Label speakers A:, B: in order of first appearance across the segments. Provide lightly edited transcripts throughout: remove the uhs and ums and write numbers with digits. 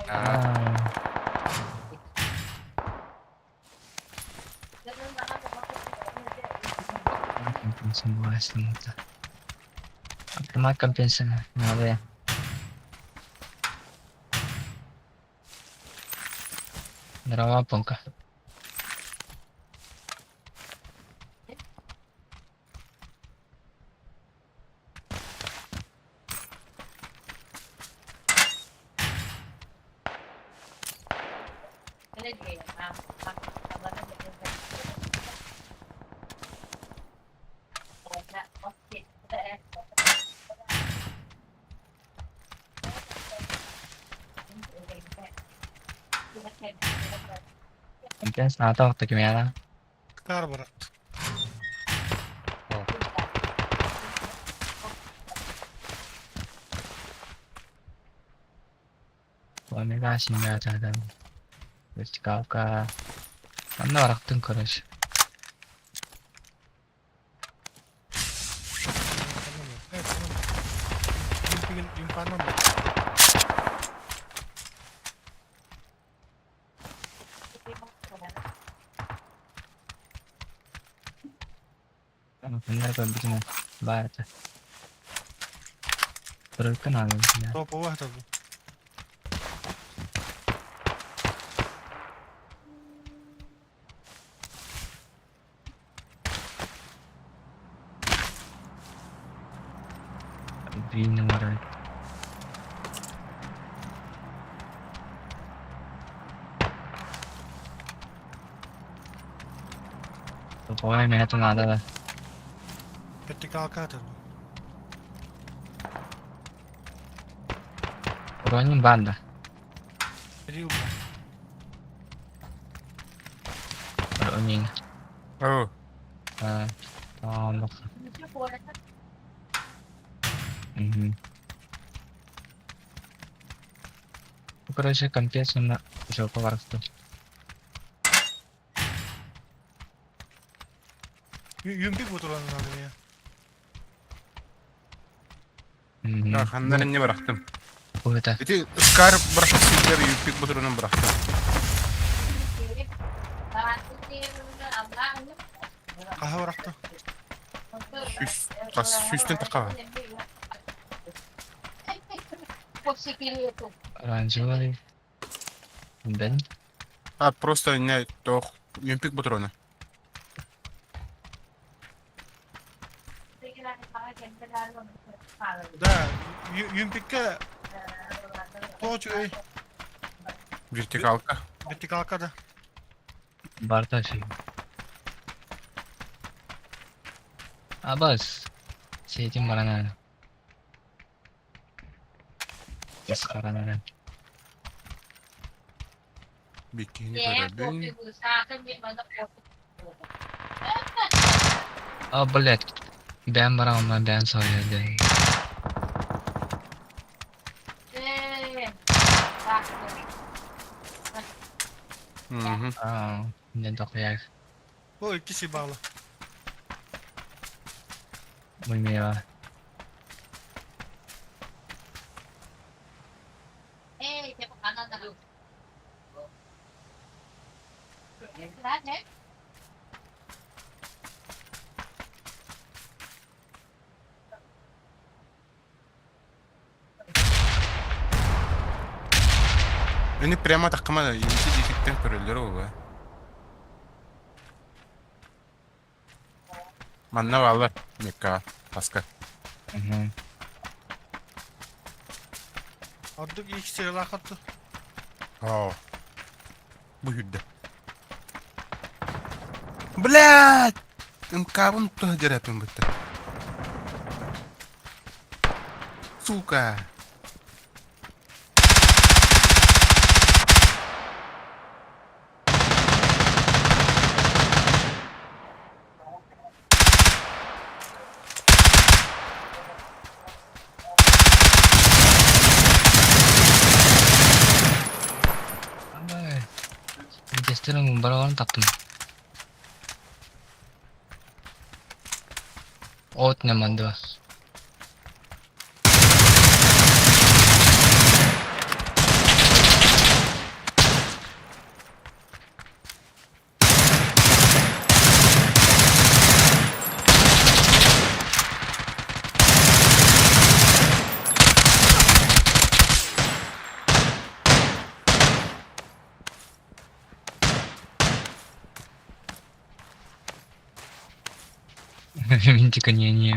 A: Аа. Автомат компенсия надо. Здорово, Понка. Компенсия надо такими.
B: Кар бырахт.
A: Вертикалка. Манна барахтын короче. Кинилэр көрбүтүм баар этэ. Көрөргө наада эбит
B: Топовый хатабы.
A: Биин оҥорор. Топовай миэхэ наада да.
B: Вертикалка хатабы.
A: Бронин баар да?
B: Рил.
A: Бронин.
C: Оо,
A: Э, оннук. Мгм. Короче, компец уонна жопа барахсан.
B: Юмпик бутуран надо мне.
A: Мгм.
C: ханнар инне бырахтым.
A: Куһута.
C: Ити Скар бырахтым силдер юпик бутурунан бырахтым.
B: Хаһа бырахты.
C: Сүүс, хас сүүстэн тахха.
A: Оранжевый. Бен.
C: А просто не тох юпик бутуруна.
B: Да, юмпикке точ эй,
C: Вертикалка.
B: вертикалка да.
A: Барта үчүгэй. Абас. Сиэтин баран эрэ. Ис баран эрэ.
C: Бикини көрөбүн.
A: А, блядь. Бэйэм бараҕыммын бэйэм соһуйа диэн.
C: Мгм.
A: Аа, не дохуя.
B: Бу икки сибалы.
A: Мумия.
C: Ini прямо таххама инти диэкиттэн көрөллөр буолуо. Манна бааллар Мекка таска.
A: Мгм.
B: Ордук икки сыалаах отtu.
C: Оо. Бу үрдэ. Блядь! МК-бын туһа дьэрэпин бытта. Сука!
A: Абай. Видеостарын бараҕын таптым. От ньамандыба. Винтика не.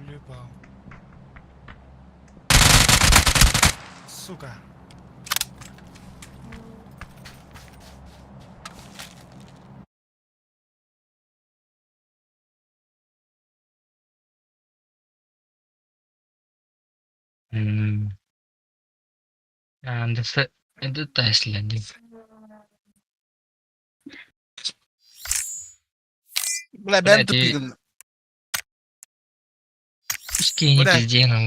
B: Любал. Сука.
A: Это Тесла.
C: Бля, бэйэм тупигын.
A: Скинь пиздец на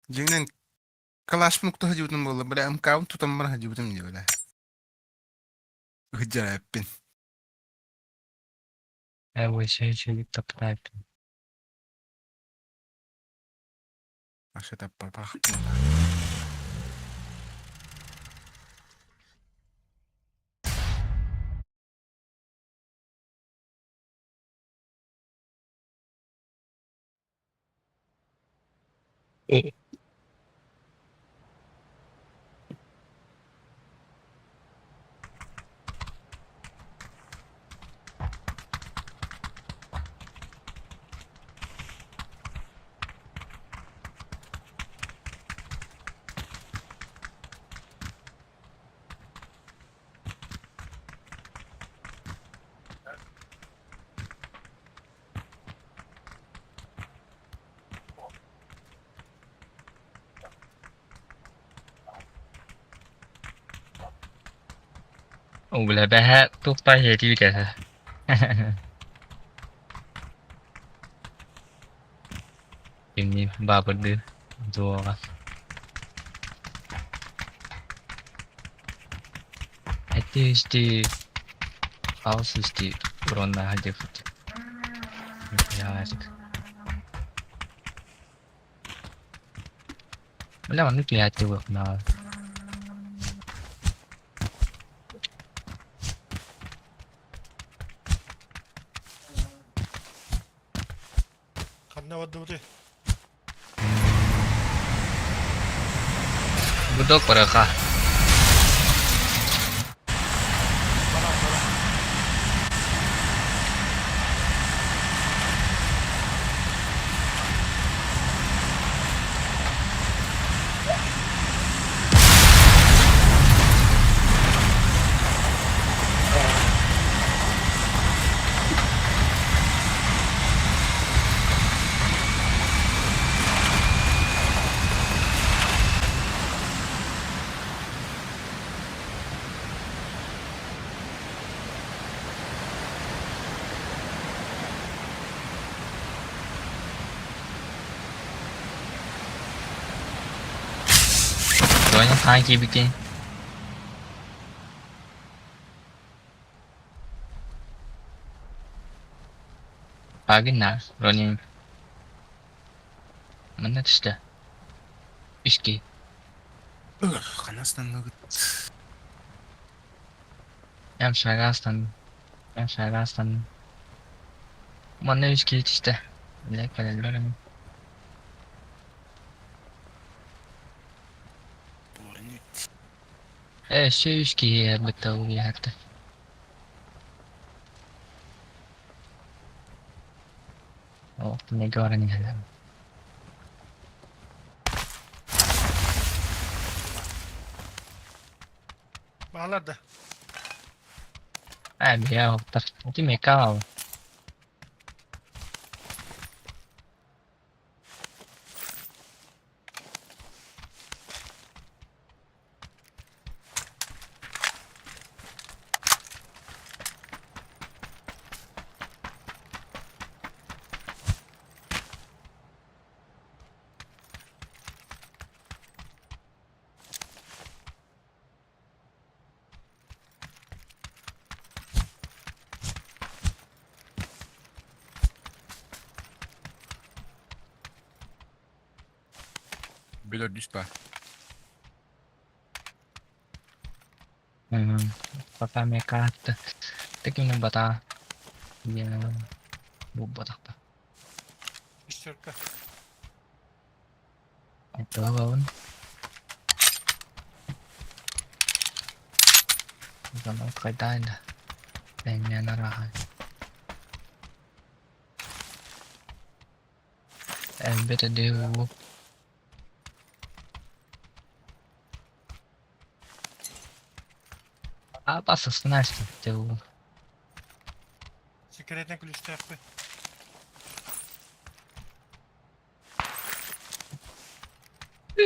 C: Дьиҥинэн калашпын укта сылдьыбытым буолла, бля, МК-бын тутан баран сылдьыбытым дии, бля. Ыһыдьаайаппын.
A: Бля, бэһэ туох баай этиибит этэ. Кимниин баабырдыы дуоҕа. Эти хаос исти уроннааһа диэбит. Бля, маннык түһээччи буолуохтааҕа.
B: Ханна бардыбытый?
A: Гудок барыха.
B: Бара, бара.
A: Тоня хаан киирбиккин? Пагина, Ронин. Манна түстэ. Үс киһи.
C: Ханастанныгыт.
A: Эн шагаастан. Эн шагаастан. Манна үс киһи түстэ. Бile кэлэллэр ини. Ээ, өссө үс киһи бытта улуйаһарда. Ол кинигэ баран иһэллэр.
B: Баалар да.
A: Ээ, бэйэ оһохтор. Ити мека
C: Бөлөр ба. Пока
A: Пока мека. Кимнин батаа диэн булбатахта.
B: Шестерка.
A: Айтылабын. Замок хайдаайда. Бэймэн арахан. Элбэтэ дуу. Апасысына дуу.
B: Секретный ключтээхпин.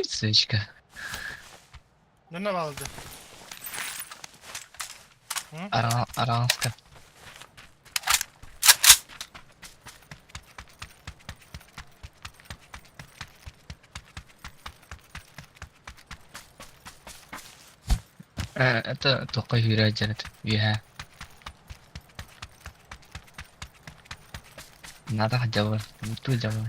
A: Сучка.
B: Нөнө баалды.
A: Араанска. Это только Юрия делает. Юрия. Надо хотя бы. Ту делаю.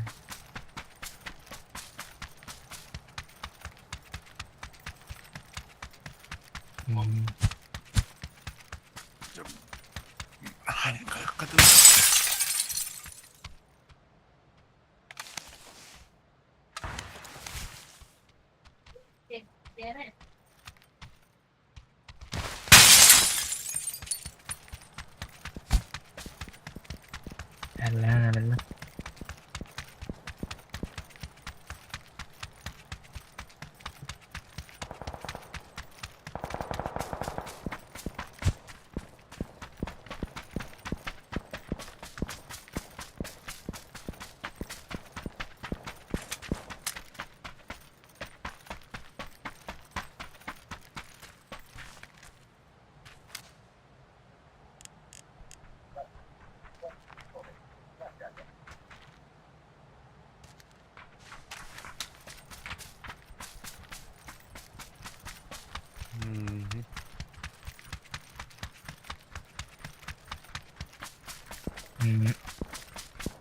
A: Эллээн эрэллэр.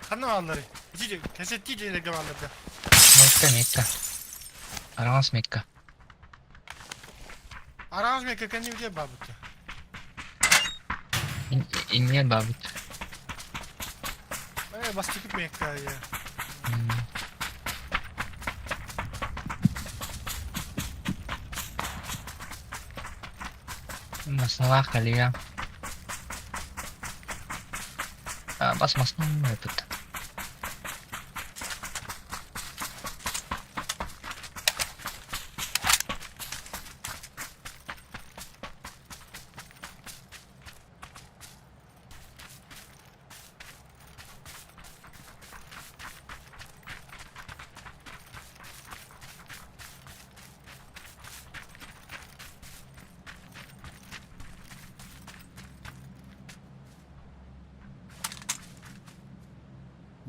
B: Ханна баалларый? Ити кэсэттии дьиэлэргэ бааллар да.
A: Мекка, Мекка. Араас Мекка.
B: Араас Мекка кэннибитигэр баабыт.
A: Иннигэр баабыт.
B: Э, бастакы Мекка я.
A: Масналаах кэлиэ. Бас масна ыппыт.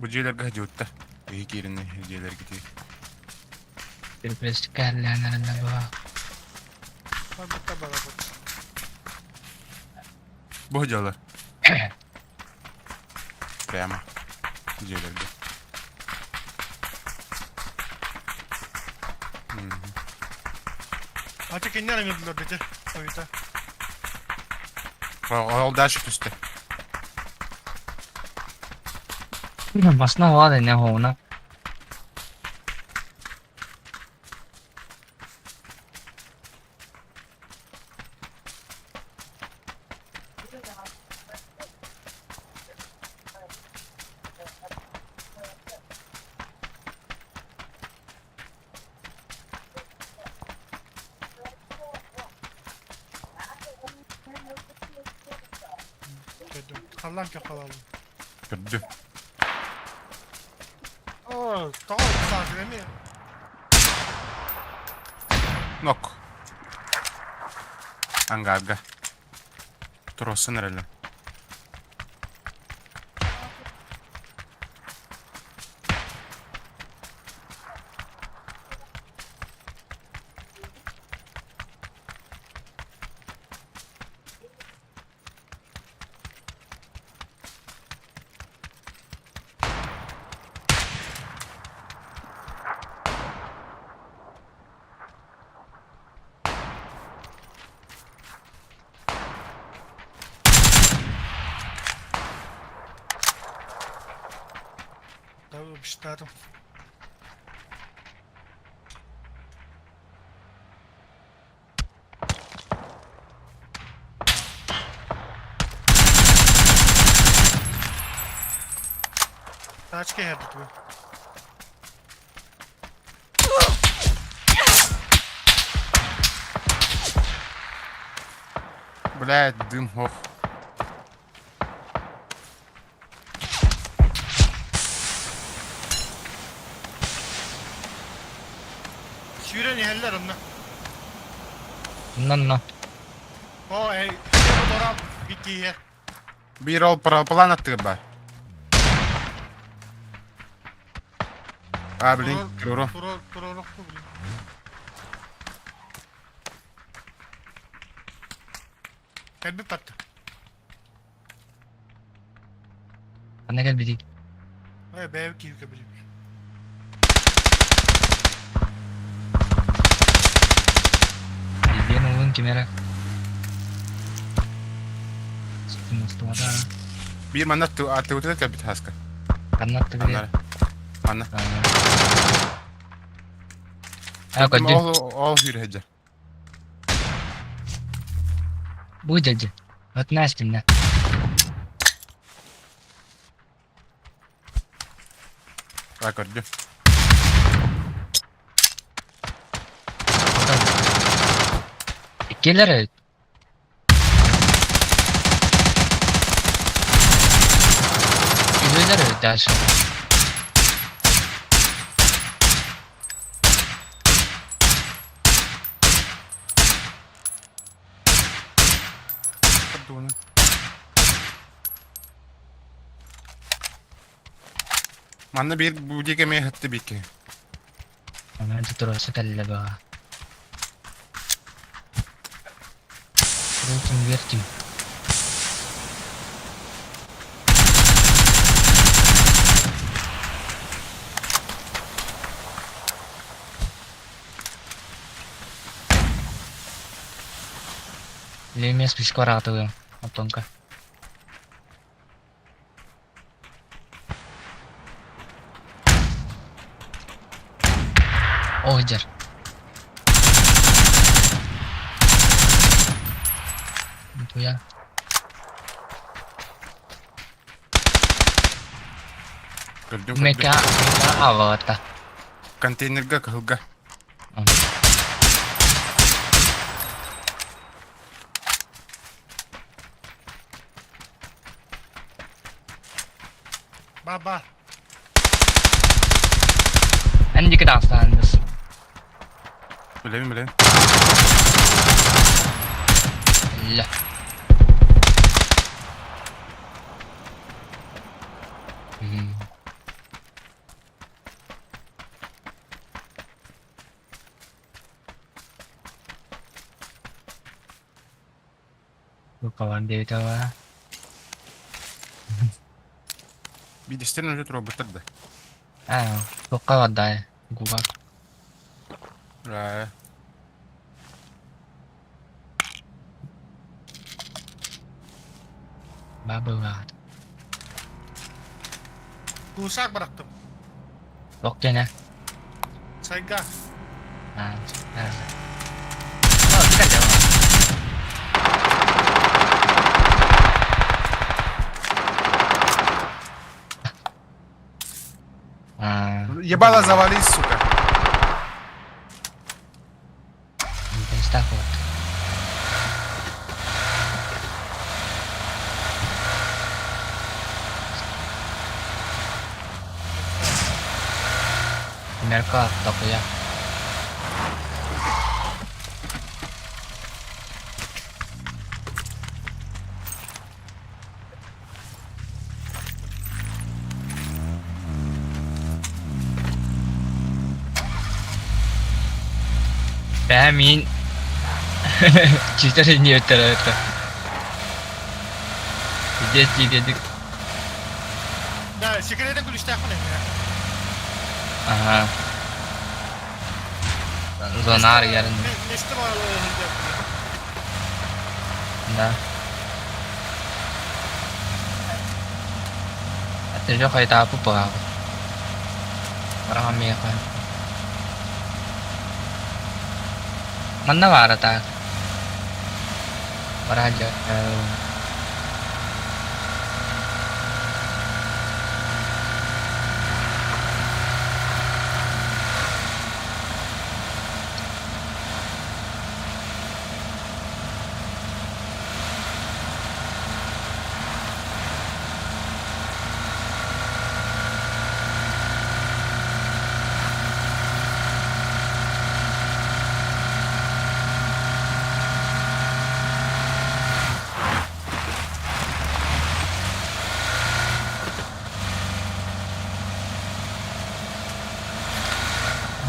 C: Бу дьиэлэргэ сылдьыбыттар. Киһи киирэн дьиэлэргитигэр.
A: Перекрестикка эрэллээн эрэллэр баа.
B: Барбыттар барабыт.
C: Бу сылдьаллар. Прямо. Дьиэлэргэ.
B: Ача кинилэр ыҥырдылар дэтэ. Ойута.
C: Ол дальше түстэ.
A: Басна уа да не хоуна.
B: Көрдүм. Халлаан көх халалым.
C: Көрдүм.
B: Оо, тоҕо саатыга эмиэ.
C: Нок. Ангарга. Туруорсан эрэллэр.
B: Ключтаатым. Тачка иһэрдэ тугу?
C: Блядь, дым ох.
B: Сүүрэн иһэллэр онно.
A: Онно онно.
B: Оо, эй, торал биккиһэ.
C: Биир ол план аттыгар баар. А, блин, туру.
B: Туру, туру, блин. Кэлбит батты.
A: Ханна кэлбитий?
B: Ээ, бэйэбит киһи кэбилибит.
A: Илбиэн уолун ким эрэ Мустубата.
C: Биир манна аттыбытыгар кэлбит хаска.
A: Ханна аттыгар?
C: Аннары. Манна.
A: Аа, көрдүм.
C: Ол ол сүүрэ сылдьар.
A: Бу дьадьы. Отна истиннэ.
C: А, көрдүм.
A: Иккилэр эбит. Үһүөлэр эбит даже.
C: Кордоны. Манна биир бу диэки эмиэ ыһытты биикки.
A: Онон туруорса кэллэ баҕа. Крутим, вертим. Лемес спичка араатылыам, оттонка. Оо дьэр. Нихуя.
C: Көрдүм, көрдүм.
A: Мека, мека аҕалата.
C: Контейнерга кыһылга.
B: Баба.
A: Эн диэки таҕыстаҕын
C: Билэбин, билэбин.
A: Ля. Рукаван диэбитэ
C: Биирдэстэрин уже туруорбуттар да.
A: Аа, туохха бардай губак.
C: Аа.
A: Бабылаат.
B: Куусаак бырахтым.
A: Туох диэнэ?
B: Сайга.
A: Аа, аа. О, кэллэ. Аа.
C: Ебало завались, сука.
A: Интэстээх вот. Мерка такуя. Бээ миин читер не это. Здесь дедик.
B: Да, секретен күлүстээхпин эмиэ.
A: Ага. Зонар ярын.
B: Мести баҕалыы
A: Да. Аты жок айтаапы баҕа. Бараҕан миэхэ. Манна баара таах. Бараадьа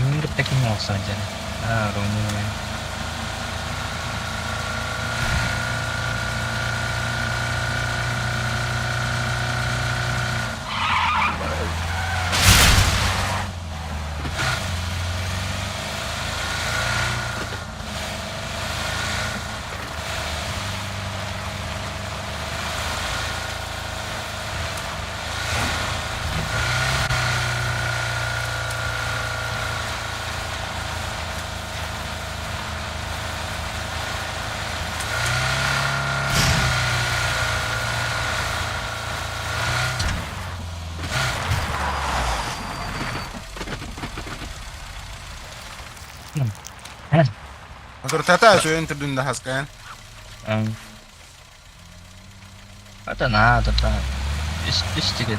A: Мин кытта ким олорсон дьэ? Аа, Румыния.
C: Отуртата сөйөн түрдүн да хаскайан.
A: Это надо, да. Үс тиге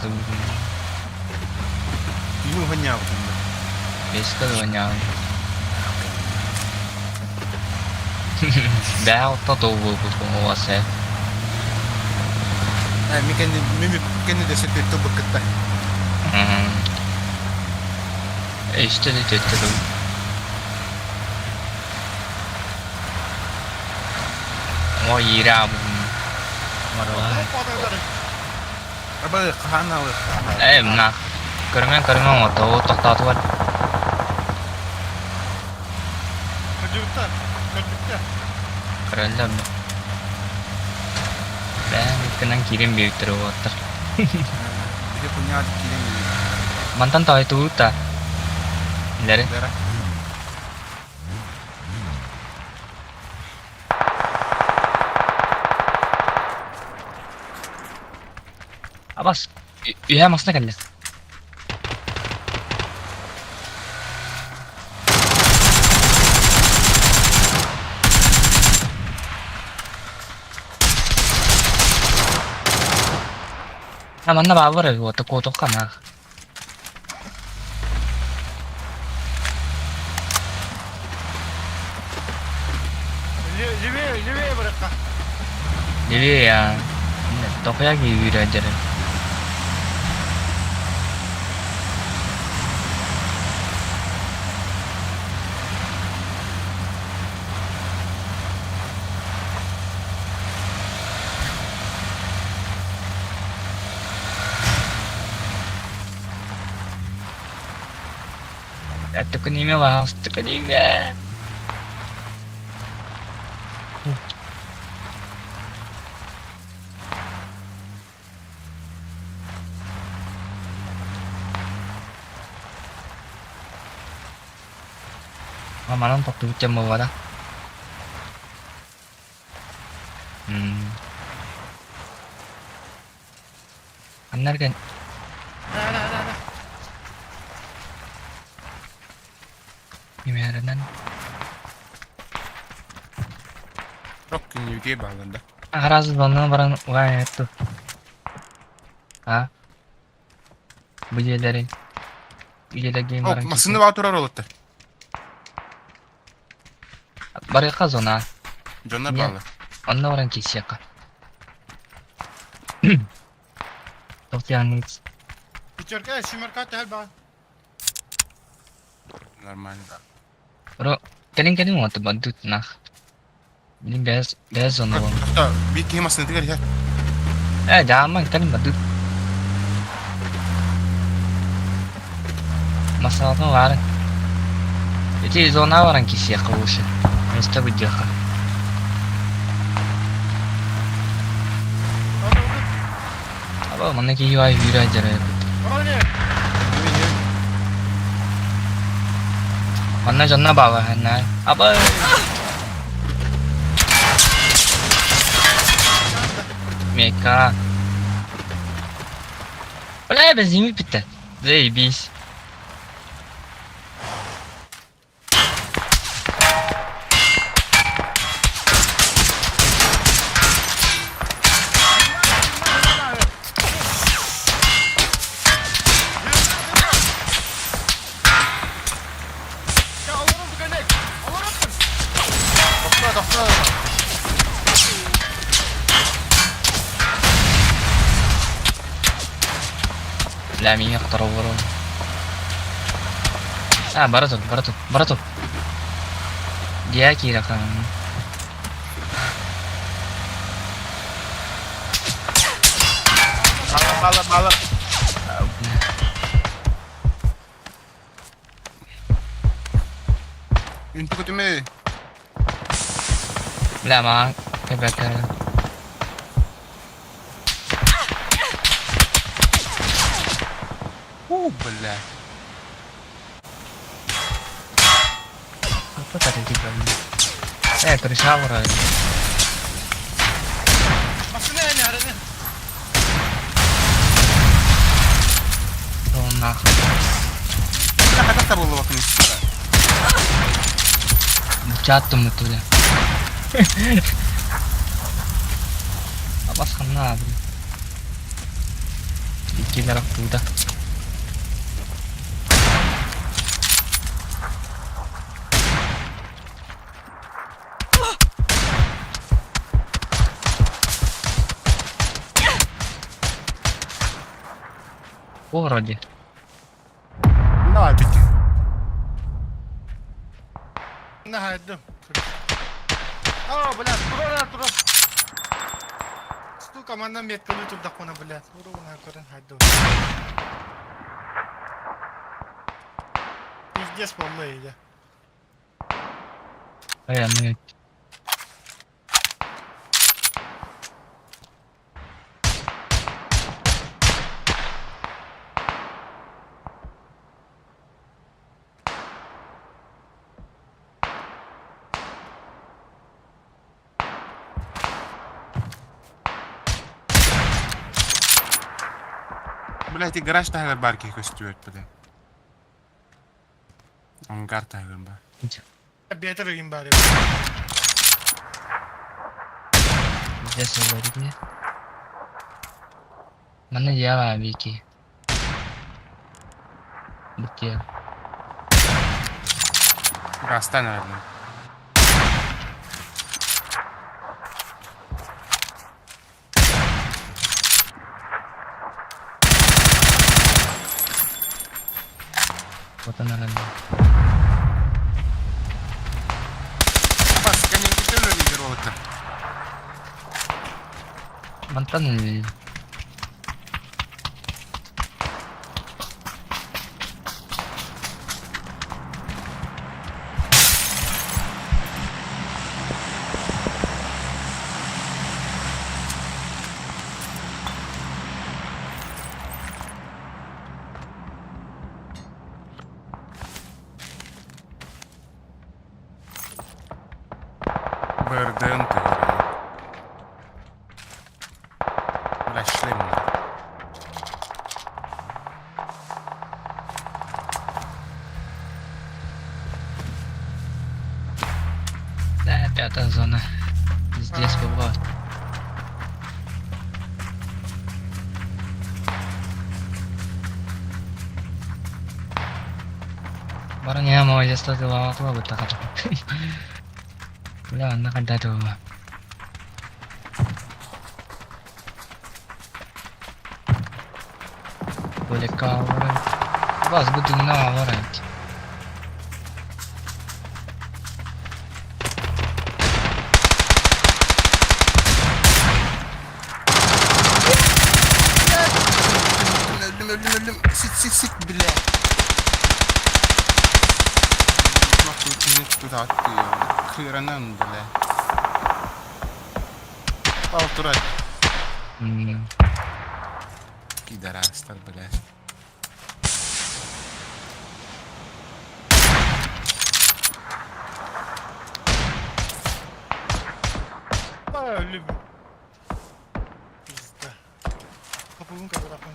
C: Киһи уһанньаабытын да.
A: Беска да Бää ottaa touhuun se.
C: Э, ми кэнни ми кэнни дэсэ түттэ быккытта.
A: İşte de tettedim. О, иирэ
C: Аба хаана
A: Ээ, мына көрүҥэн көрүҥэн оттоо тохтоотугар
B: Көрдүбүттэр. Көрдүктэр.
A: көрөллөр. Бээн иккинэн киирэн биэриттэр уолаттар.
C: Биһи куньаат киирэн
A: Мантан тоойутугут да. Илэри.
C: Бера.
A: Абас, үһэ масна кэллэ. А манна бааллар эбит уота куотуохха наах.
B: Левее, левее барыкка.
A: Левее тохуя киирэ дьэрин. Өттүкүн имэ баҕастыкын имэ. Манан тохтубут дьон буолбата. Ханна эргэн
B: Да, да, да, да.
A: имээринэн
C: Рок күннүүтэ бааланда.
A: Араас звонок баран угаайатту. А? Бу дьиэлэри үйэлэргин
C: О,
A: баран
C: массыына баа турар олотта.
A: Барыахха зона.
C: Дьоннор
A: Не.
C: бааллар.
A: Онно баран киирсиэххэ. Тоқтияныц.
B: Пятерка, семерка, тәл ба.
C: Нормально.
A: Ро, кэлин кэлин уоту бандут нах. Билин бэс бэс зона бар.
C: Та, бик киһи массыынатыгар иһэр.
A: Э, жааман кэлин бандут. Масалатын баарын. Ити зона баран киирсиэххэ лучше. Место выдержка. Аба, манна киһи баай үүрэ дьарайбыт.
B: Вроде.
A: Манна дьонно баалаһыннар. Абай! Мека. Бля, бензин бүттэ. Заебись.
B: Тохтоо, тохтоо.
A: Бля, миҥэ хотороллорун. А, бара тут, бара тут, бара тут. Дьиэ киирэ хаалан.
C: Мало, мало, мало.
A: Бля.
C: Үнтү көтүмэ.
A: Бля, маған КБК.
C: Уу, бля.
A: Э, крыша вроде.
B: Массыына эн араны.
A: Что нахуй.
C: Бля, хатах табыллыбакын.
A: Чаттым туда. Абасханна, блин. Иккилэр оттуда. В городе.
C: Давай, пити.
B: Нахайдым. О, блядь, тура, тура. Сука, манна меткалыы турдахпына, блядь. Уруна көрөн хайдым. Пиздец буолла иде.
A: Эй, мы
C: Бля, ити гараж таһыгар баар киһи көстүбэт, бля. Ангар таһыгар баар.
B: Бетер ыйым баар.
A: Пиздец говорит Манна дьиэ Вики. Бутия.
C: Газтан наверное.
A: Вот она рано.
C: Бас, коннектор лидер
A: Мантан
C: БРДМ ты. Бля, шлем.
A: Да, пятая зона. Здесь была. Барыня молодец, бутака. Бля, на когда этого. Болека, Вас буду на варить.
C: Öldüm öldüm öldüm. Sit sit sit бля. Кыранан, бля. Полтора пидорастар, бля.
B: Өлөбүн. Пизда. Капылын кабырапын.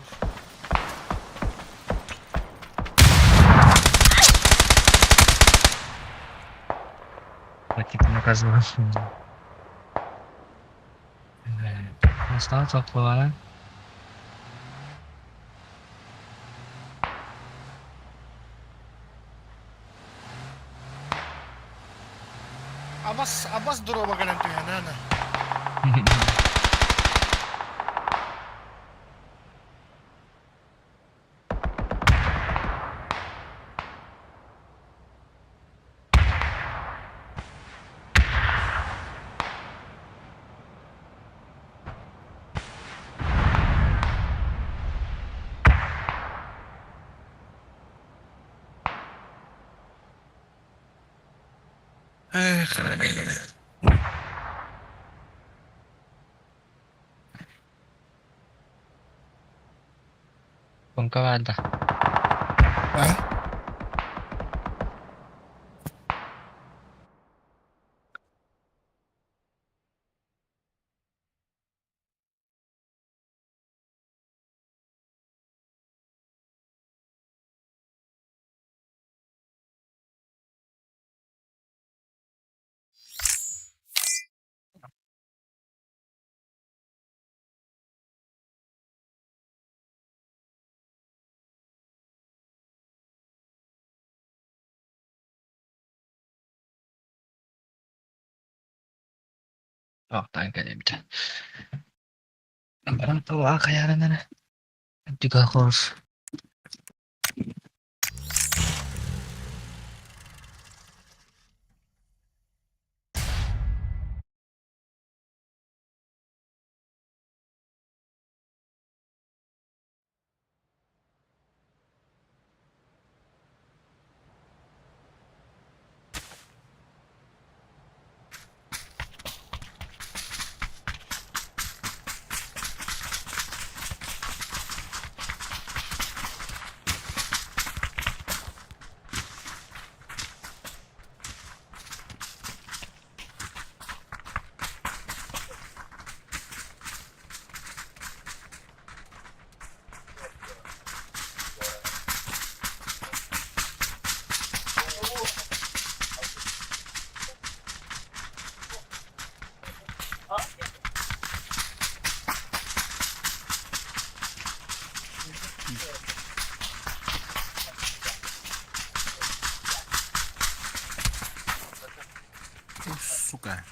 A: Вот типа наказывал. Настал топпула.
B: Абас, абас дроба кэлэн түһэн ана.
C: Эх.
A: Пунка баар да?
C: А?
A: Туохтаан кэлэбит. Баран туох хайаан эрэ Дьукаахов
C: Сука.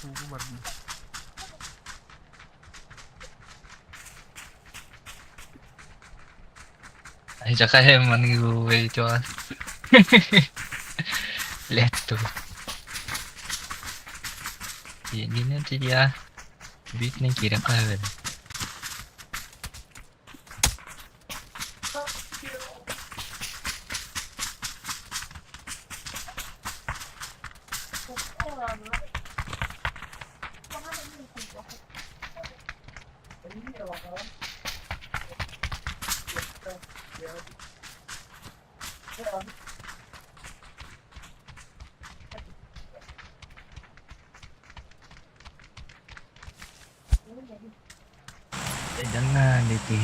C: Тугу бардым.
A: Айжака маныы cho Lettu. Диэнинэн тиийэ биитинэн киирэн хаалар эбит. Дьонно диэки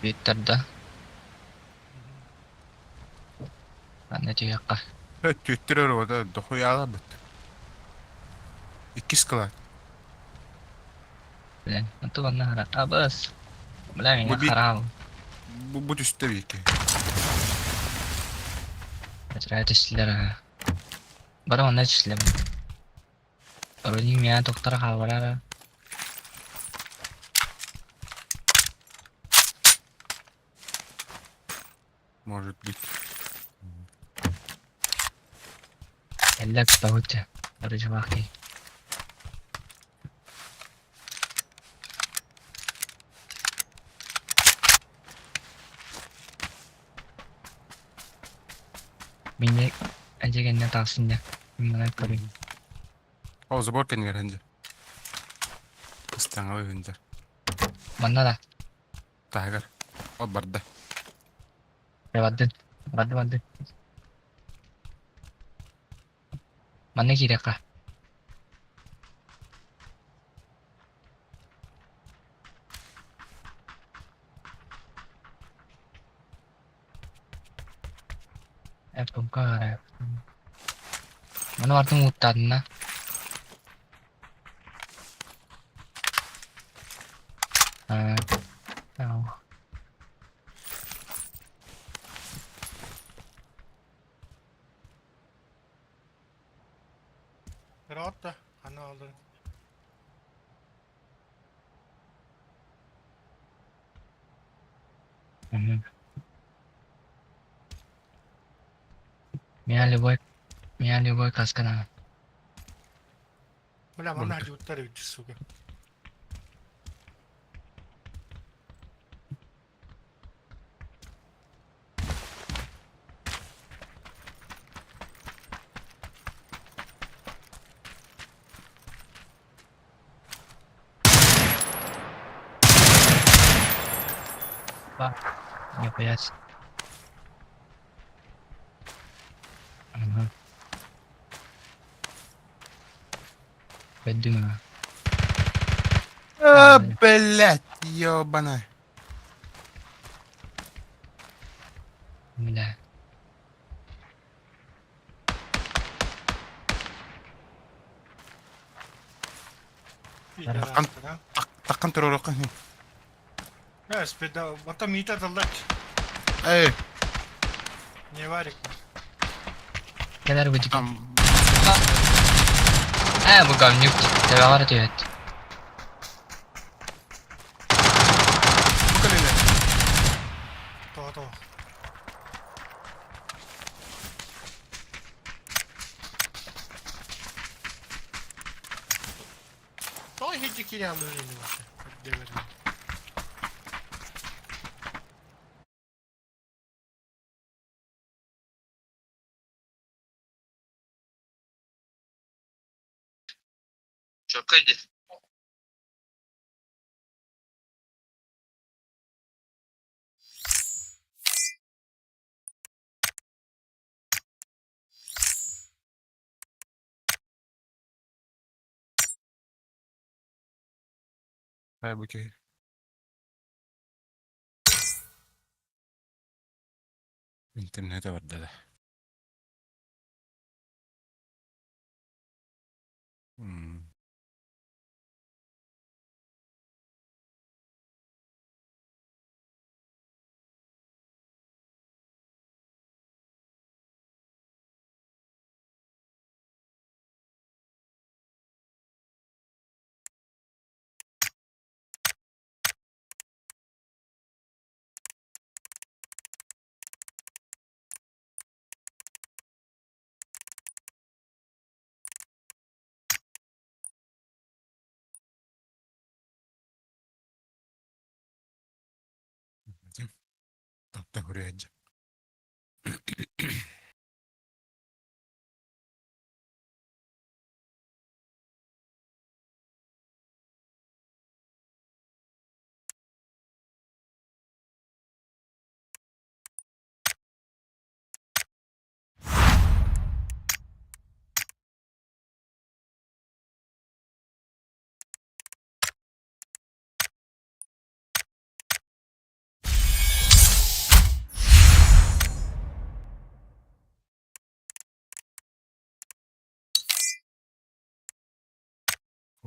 A: Бииттэр да? Манна түһүөххэ.
C: Түөттэр өрө дохуйааларбыт. Иккис кылаат.
A: Блин, онту манна хара абыс. Бля,
C: Бу
A: меня
C: би
A: харал.
C: бу түстэ биики.
A: Зря түстүлэр аа. Бары онно түстүлэр. Вроде меня доктор хаалбара.
C: Может быть.
A: Эллэ кутабыт Оружевах киһи. Мине эдьигэннэ тахсын дьэ. Мин көрүн.
C: Ол забор кэннигэр сылдьар. Ыстаҥалыы сылдьар.
A: Манна да.
C: Таһыгар. Ол барда.
A: Бардын. Барды барды. Манна киириэххэ. Эппукка эрэ. Маны бардым ууттаатынна. Э,
B: Rahat da. Hani aldın.
A: Мгм. Меня любой, меня любой каскана.
B: Бля, манна уттар эбит, сука.
A: Нихуя себе. Ага. Пойду.
C: А, блядь, ёбана.
A: Бля.
C: Таққан таққан туруорукка.
B: Да, потом мита таллач.
C: Эй,
B: Не варик.
A: Кэлэр бу
C: там
A: Ээ, бу говнюк. Төбөҕөр түһэт.
C: бу кэллэ.
B: То то. То хити кирялы не ваше.
A: Чётко иди.
C: Эй, бу киһи. Интернете барда да. М. Таптан көрүө.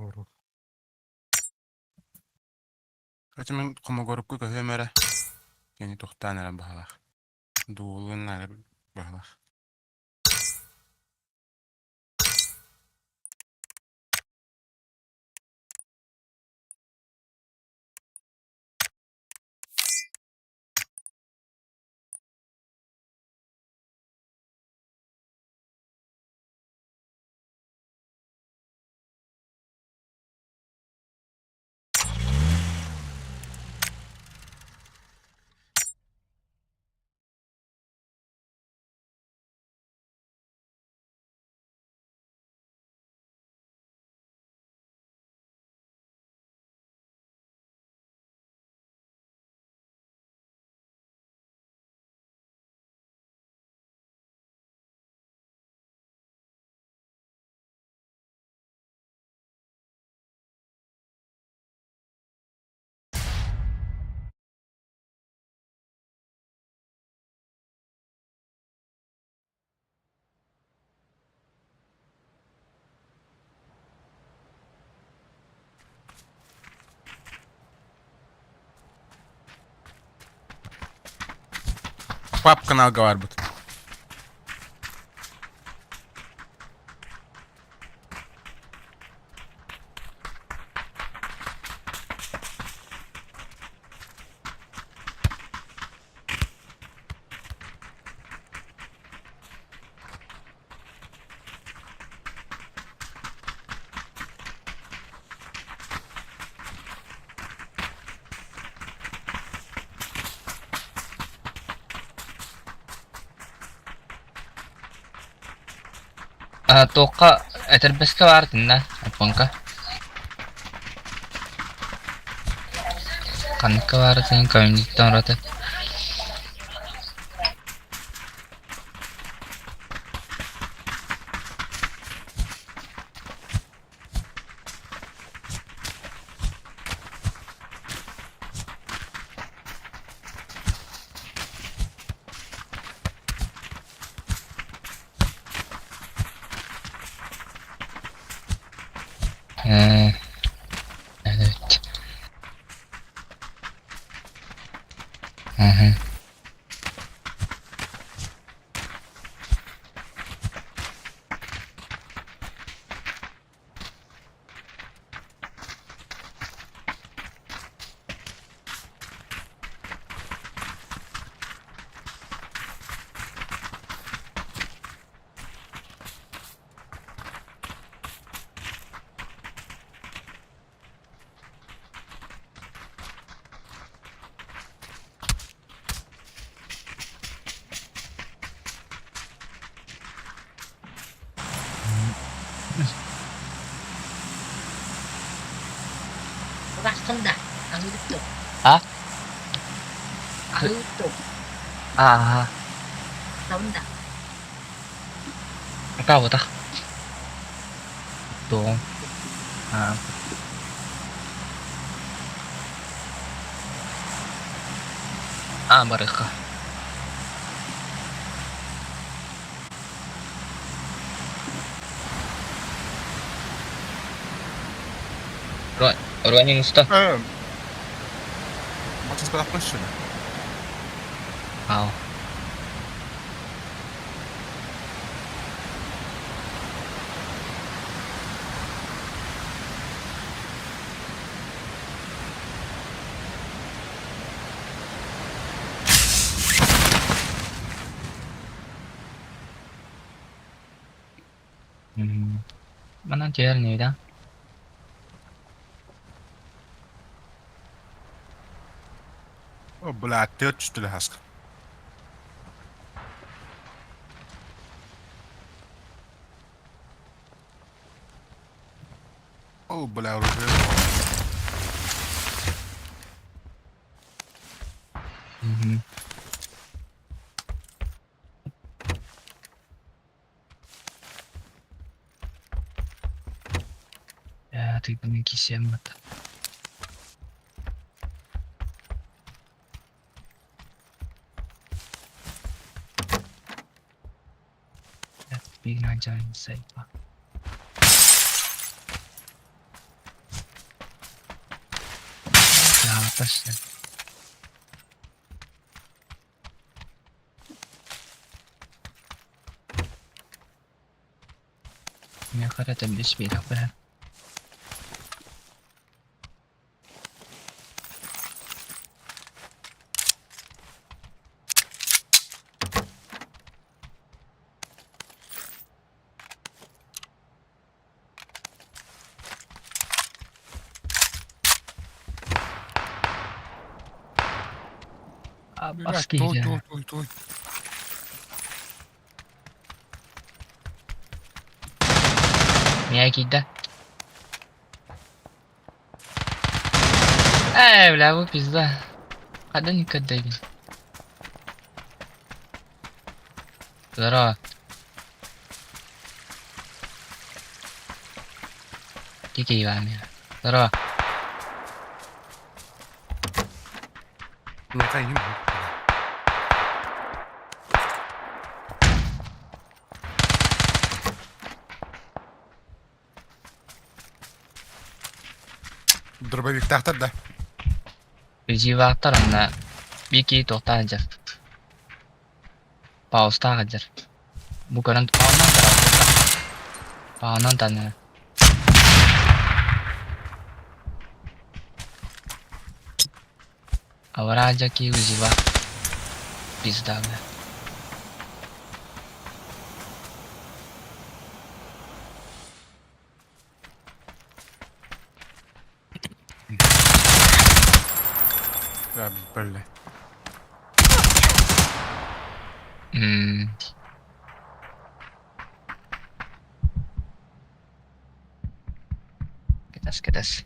C: Короче, мин хомогорукку көһүөм эрэ. Кини тохтоон эрэ баһылаах. Дуолун эрэ баһылаах. Пап каналга барбыт.
A: Туохха этэрбэскэ баар итиннэ Аппаҥка Ханныкка баар этин коммуниктан ураты Ээ, evet. Hı.
D: Бырахтым да, аһыыр дуо?
A: А?
D: Аһыыр дуо?
A: Аа,
D: Табын да.
A: Атаабатах. Туоҕуҥ. Аа. Аа, барыахха. Ронин уста.
C: Батыспатахпын что ли?
A: Ау. Манан түһэр да?
C: О, блядь, ты что ли хаска? О, бля, уже.
A: Мгм. Э, тыйбын кисиэммэт. Big Пошли. Миэхэ эрэ тэбис биэриэхпинэ. Бас
C: Блядь, той,
A: киһи
C: той, той, той.
A: Миэхэ киирдэ. Ээ, бля, бу пизда. Ханан көрдөйбүн. Здорово. Кики Иван. Здорово.
C: Миэхэ иһим. Дробовиктаахтар да?
A: Үзиилаахтар онно биир киһи туохтаах сылдьар, паустаах сылдьар. Бу көрөн паунан тараҕа паунан таныа. Аллараа дьэ УЗИ-ла пизда бля.
C: Да, бля.
A: М. Кэтэс, кэтэс.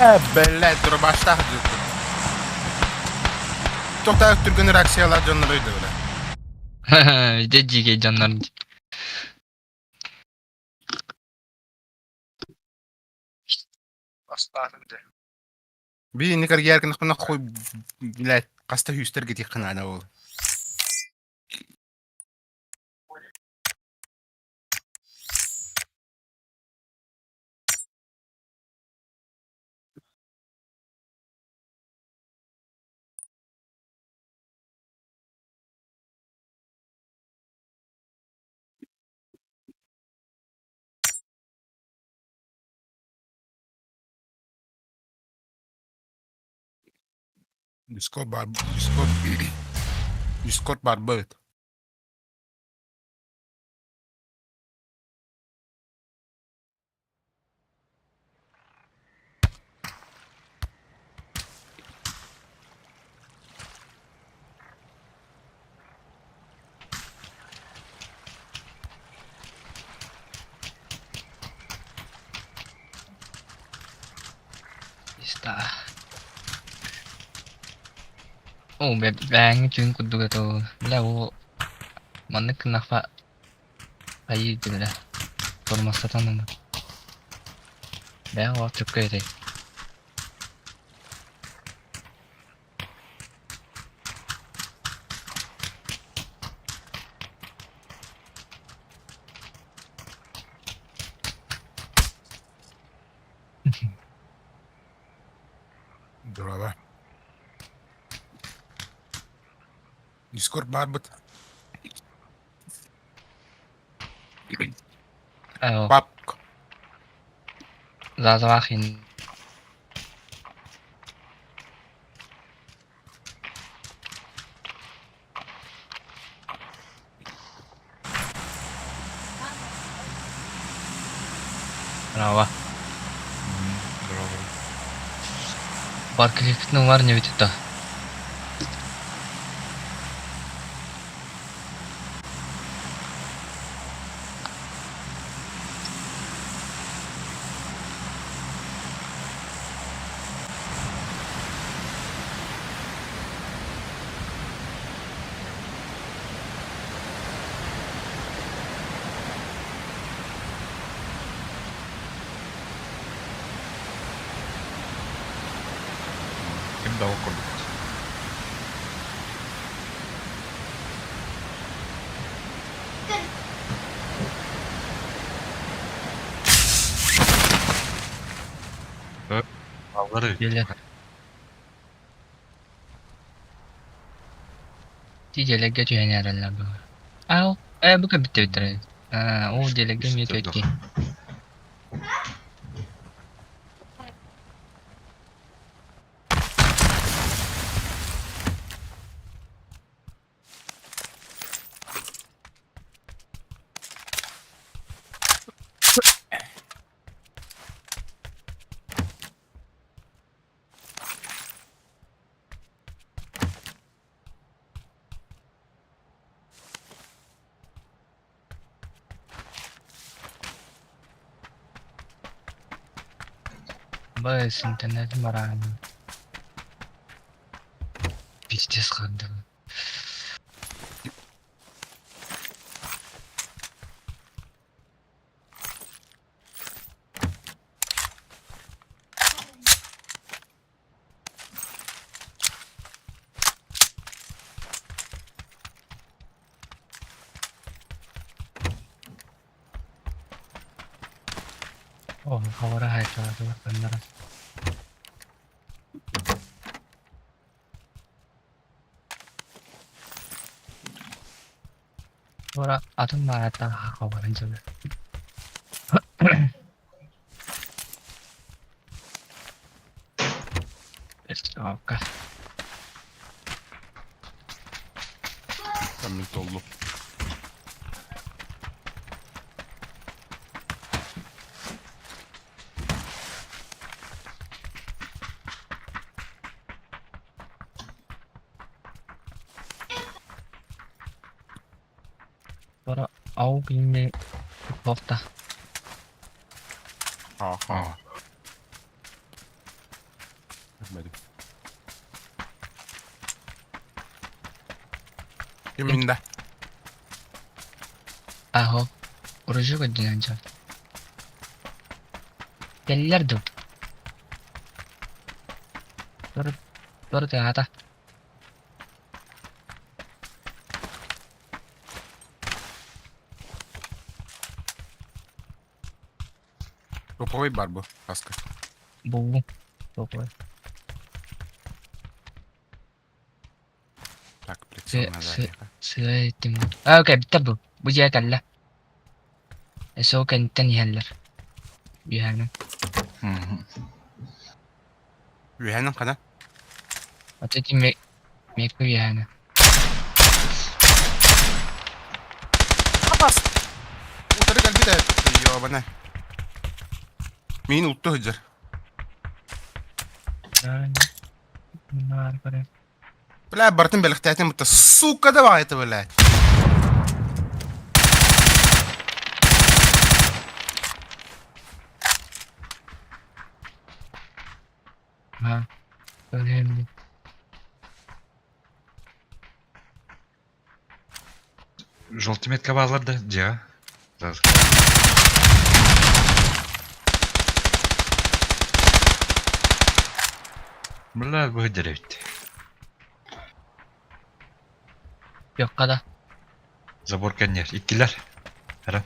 C: Э, блядь, дробаштаах дьылбыт. Тоқтаах түргэн реакциялаах дьоннор өйдөбүлэ.
A: Дьэ дьиикэй дьоннор.
C: Би инник эргийэр гынахпына хуй, блядь, хаста сүүстэр гитиэххин наада ол. Дискорд баар, Дискорд, Дискорд баар быт.
A: Пизда. Оо, бээҥҥи түүн курдук этэ ол. Бля, ол маннык гыннахха хайыы бля. Тормозтатан ылар. Бээ, ол чөккө этэй.
C: Здорово. Дискорд баар быт.
A: Ээ,
C: Папка.
A: Зазалаах иһин Браво.
C: Здорово.
A: Бар клиппитин ылар инибит да.
E: Да ол курдук. Аллары.
A: Дьиэлэр. Ити дьиэлэргэ түһэн эрэллэр быһыы. Аа, ээ бу кэлбиттэр Аа, ол дьиэлэргэ эмиэ үчүгэй Быс, интернетим бараан. Пиздец хардым. О, хабара хайчалатылар. Ora атын мааттан хабарын дьылы. Өстөөхкө.
C: Там толлу.
A: Ora ау кинини туохта.
C: Аха. Көрмөдүм. Ким да?
A: Аһо. Уружу көрдүнэн дьон. Кэллэр дуу? Тур тур тыаһата.
C: Топовый бар бу хаска.
A: Буллум. Топовый.
C: Так, прицел на
A: Сыа иттим. А, окей, бүттэ бу. Бу дьиэ кэллэ. Эсо кэнниттэн иһэллэр. Үөһээнэн.
C: Үөһээнэн хана?
A: Ата ити мекку үөһээнэн.
C: Апас! Утары кэлбит ээ. Ёбана. Миин утту сылдьар. Бля, барытын бэлэхтээтим бутта. Сука давай это, блядь.
A: Ha. Önemli.
E: Желтый метка баалар да дьиэҕэ. Бля, быһыдыр эбит.
A: Йокка да.
E: Забор кэнниэр. Иккилэр. Ара.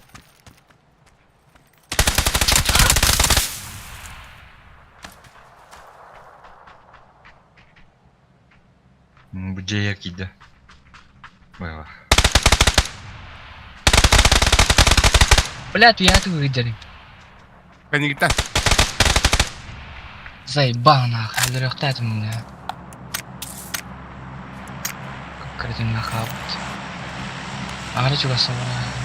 E: Бу дьиэ киирдэ. Быһа.
A: Бля, туйааты ыйдарым.
C: Кэннигиттэн.
A: Заебал нахуй, өлөрүөхтээтим муна. Кырдьыҥҥа хаалбыт. Аара чугас олорор.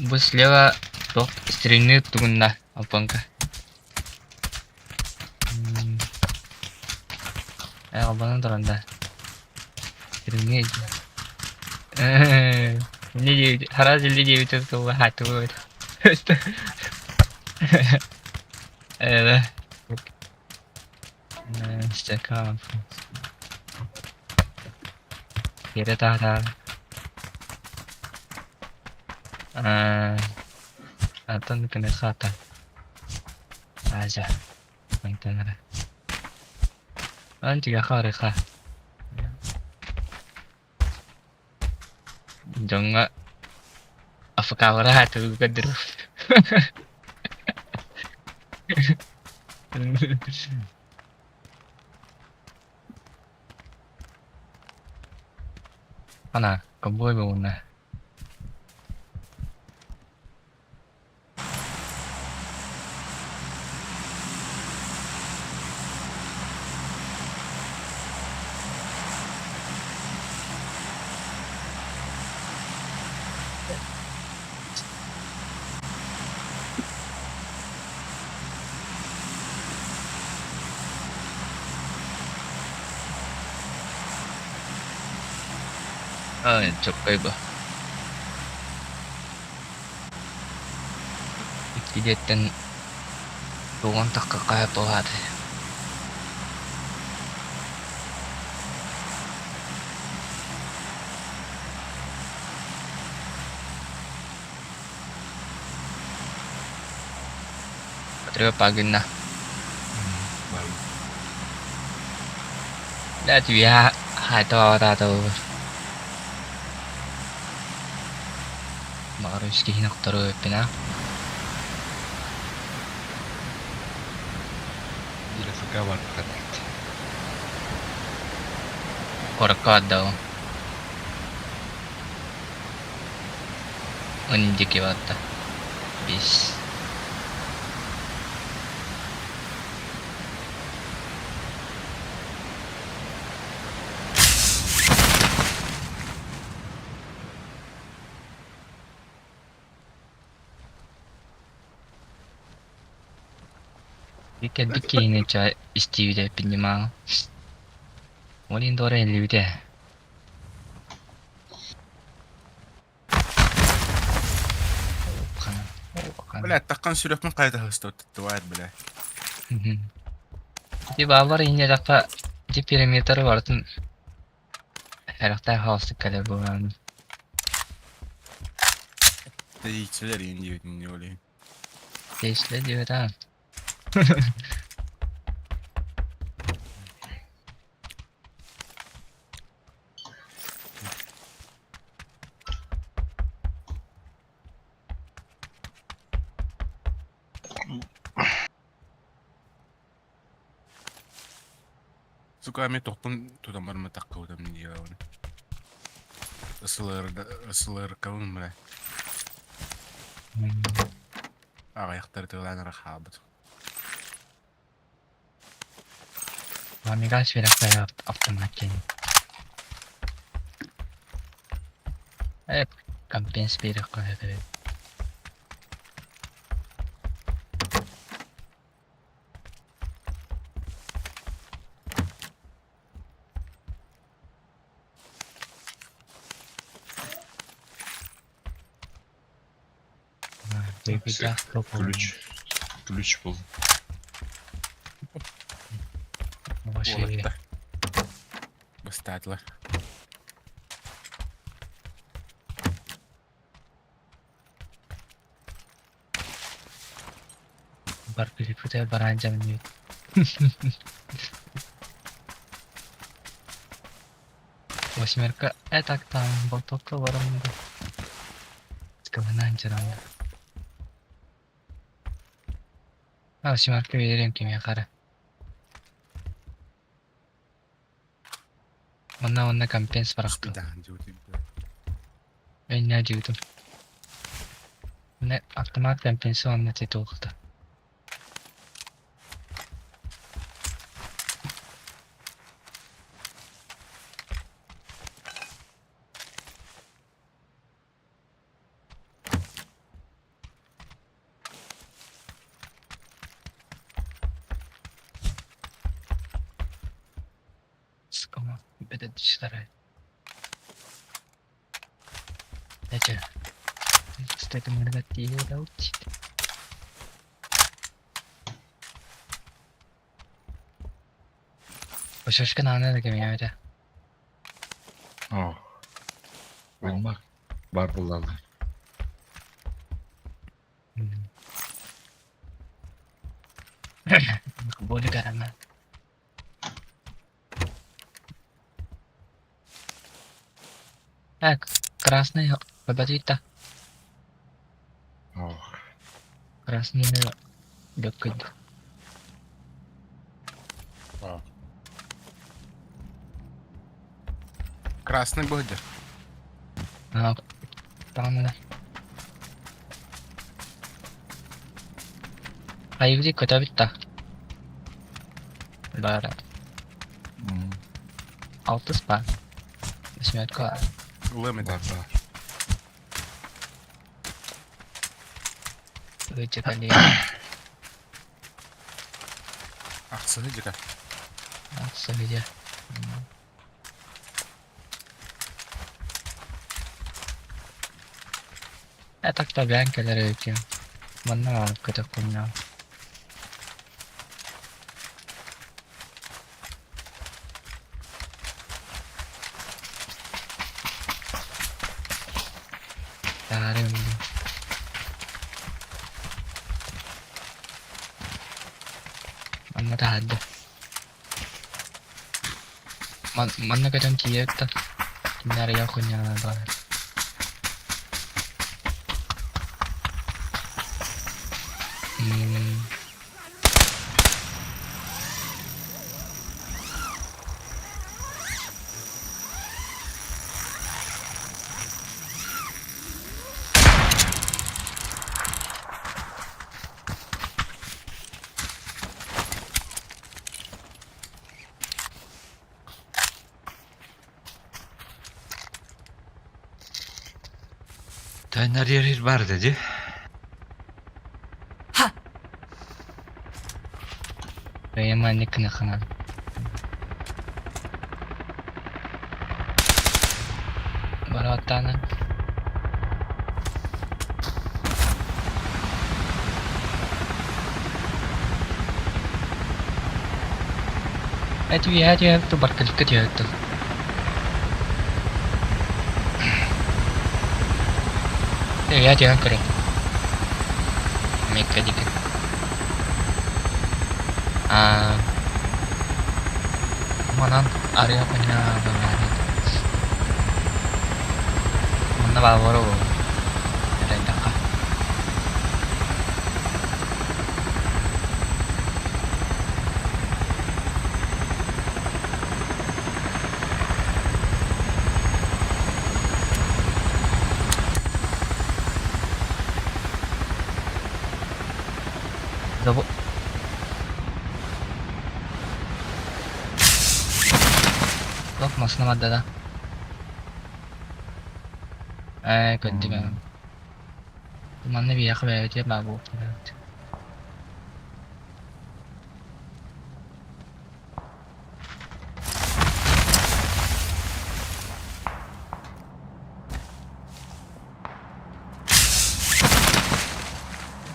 A: Бу слева туох стримныы тугунна Алпанка. Ээ албанан туран да. Стримныы Инньэ диэбит араас илли диэбит тылла хааттыбыт. Ээ Стакан. Киэрэ таһаар. Аа, атын күнү хаата. Аажа. Мантан эрэ. Антига харыха. Дьоҥҥо АФК-лара аатырыы көрдөрөр. Ана, ковбой буолунна. Ай, чөккөй бу. Икки диэттэн тугун тахха хаһа туһаатый Патрыа гынна. Да твиа хаайтаабатаатабыт. Баҕар үс киһини охторуо эбиппин аа.
E: Биир АФК барбыта бэрт.
A: Куоракка барда ол. Ын диэки барда. Биэс. Кэлбит киһини чэ истиибит эппин Ол иһин туора иһиллибитэ.
C: Бля, таххан сүрэхпин хайа таһыстыбат, бля.
A: Ити бааллар инньэ ити периметр барытын Харахтаах хаалсык кэлэр буолан.
C: Тэйиччилэр иин диэбитин дии ол иһин.
A: Тэйиччилэр диэбит аа.
C: Сука, мен тохтон тутан барматахха утам диэбэбин. Ысылыркабын бля. Аҕыйахтары тылаан эрэ хаалбыт.
A: Омега сверху автомат Э, компенс биэриэххэ
E: Ключ. Ключ был.
C: Уолаттар. Бастаатылар.
A: Бар перепутая баран дьаҥныы. Восьмерка э так там болтокко баран Скалынан дьараҥҥа. А восьмерка биэриэм кимиэхэ эрэ. Онно уонна компенс барахтым. Инньэ дьиутум. Автомат компенс уонна титулта. Читарай. Эчэ. Кстати, мы тиийэ Башашка наана да кэмиэмэтэ.
E: Оо. Уймак бар буллалар.
A: Более гарана. Так, красный победит.
E: Ох.
A: Красный легкий.
C: Красный быһдыр.
A: Там Айгди көтөбүт да. Бара. Алтыс ба. Восьмерка.
C: Ылым этэ.
E: Бар бар.
A: Вычекали.
C: Ахсыһы дьика.
A: Отсоведе. Э так-то бэйэҥ кэлэр эбиккин. Манна баар көтөххүнэ. Таары Манна таһырдьа. Манна көтөн тиийэбит да кинилэр хуйнялара баар.
E: Тайнар yer бар dedi.
A: Бэйэм маннык гыныаххына. Барааттаанан. Эти үөһэ түһэ баркалыкка түһэ Үөһэ түһэн көрүҥ. Мекка диэки. Аа манан арыйа Манна бааллара буолуо. Эрэйдэххэ. Забо... Туох массыына барда да? Ээ, көрдүм ээ. Манна биһиэхэ бэйэбитигэр баар буолуохтаах.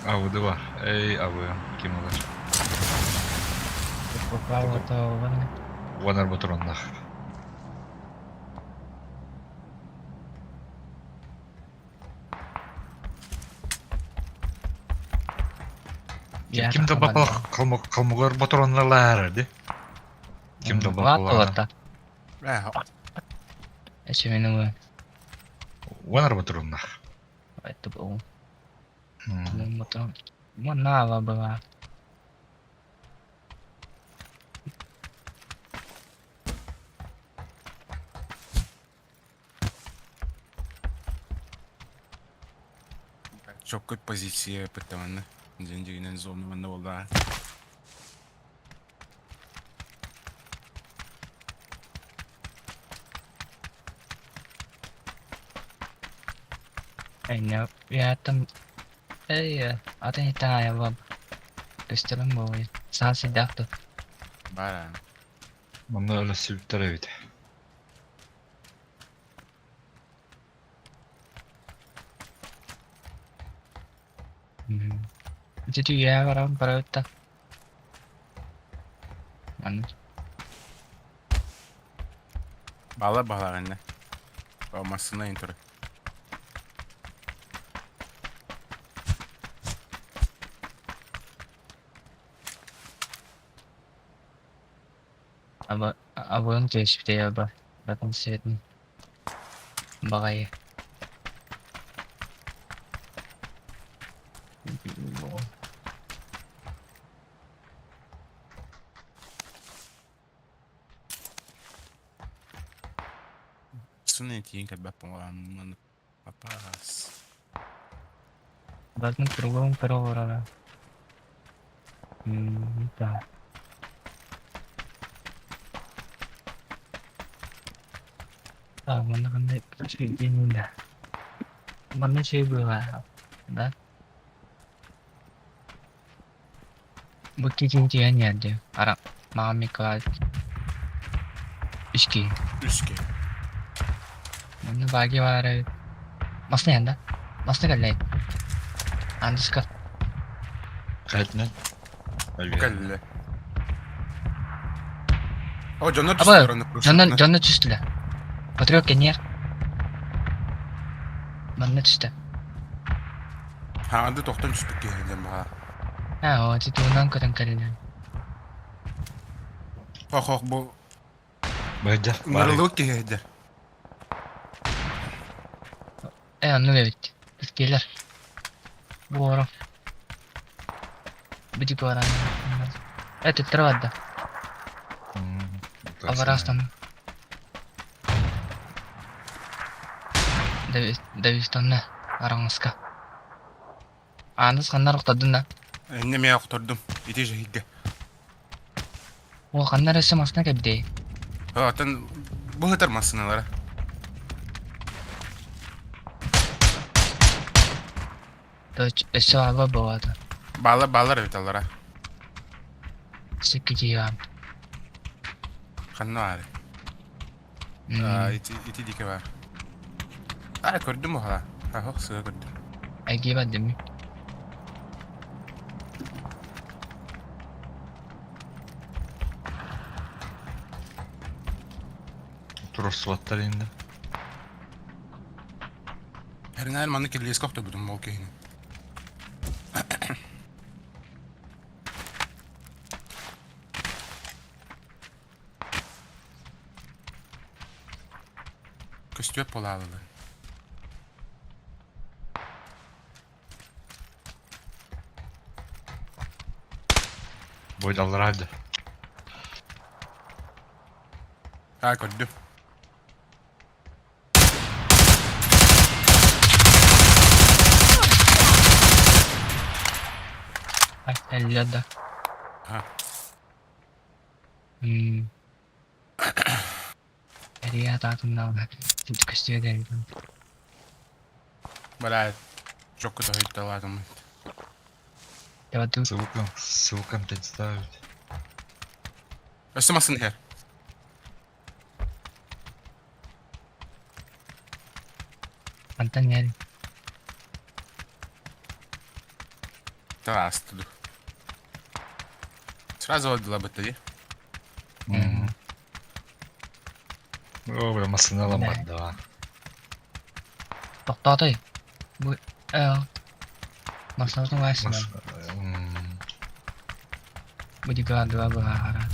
E: Avıdı var. Ey avı kim alır? Ванар батроннах. Ким да бапал калмыгар батронналар ди. Ким да бапал.
C: Э,
A: Эчемену
E: Ванар батроннах.
A: это был. Манава была.
C: Чоккой позиция пыттаманна. Дьин зона манна болда.
A: Я там... Эй, а ты не та, я вам. Көстөрүм буолуй. Саа сидяхту.
C: Бара.
E: Манна öyle сүптер эбит.
A: Ити түүйэ баран барабыт да. Маннык.
C: Баалар баһылаах иннэ. О, массыына иһин турар.
A: Аба абыан түөспүтэ аба. Батын сиэтин. Баҕайы.
C: Массыына тиийэн кэлбэппин маннык папаас.
A: Батын кругом көрө Да. А, манна ханна үчүгэйдиин да. Манна үчүгэй быһыылаах да. Бу киһи тиийэн иһэрди. Ара маҕан Миколай үс киһи.
C: Үс киһи.
A: Манна бааги баар эбит. Массыына иһэн да? Массыына кэллэ. Андыска.
E: Хайтынан.
C: Бу кэллэ. О, дьоннор
A: Аба,
C: түстүлэр онно
A: дьонно
C: парашютынан.
A: дьонно түстүлэр. Патриот кэнниэр. Манна түстэ.
C: Хаанды тохтон түспүт киһи диэн баҕа.
A: Ээ, оо, ити тугунан көтөн кэллин.
C: Ох, ох, бу
E: Быдьа,
C: ыҥырыллыбыт киһи сылдьар.
A: Ээ, оннук эбит. Кэлэр. Буора. Бити баран. Ээ, төттөрү барда. Абараастан. Давистанна араҥаска. Ааныс ханна охтордун да?
C: Иннэ эмиэ охтордум. Ити жиһиггэ.
A: О, ханна эрэ өссө массыына кэбдэй.
C: Оттон бу сытар массыыналара.
A: Өссө аба буолаата.
C: Баалар баалар эбит аллара.
A: Сикки киһи
C: Ханна баар? Ити ити диэки баар. Аа көрдүм уһала. Аһох сыа көрдүм.
A: Айгиэ бардым.
E: Туруорсубаттар инде.
C: Эринээр манна кирилиэскэ охторбутум ол киһини. Көстүөт буолаалылар.
E: Бойдаллар да.
C: Аа көрдүм.
A: Ай, эллэ да.
C: Ха.
A: Эрийэ атаатыннаҕына көстүө диэбитим.
C: Бля, чокко тоһуйталаатым.
A: Дабадыы
E: Звуком, звуком представить.
C: Өссө массыына иһэр.
A: Хантан иһэр?
C: Таас туду. Сразу отдала бытты дии.
E: О, бля, массыына ламмат да.
A: Тохтоотой. Бу э массыынатын вайсынан. Бу дикаадыга быһаарат.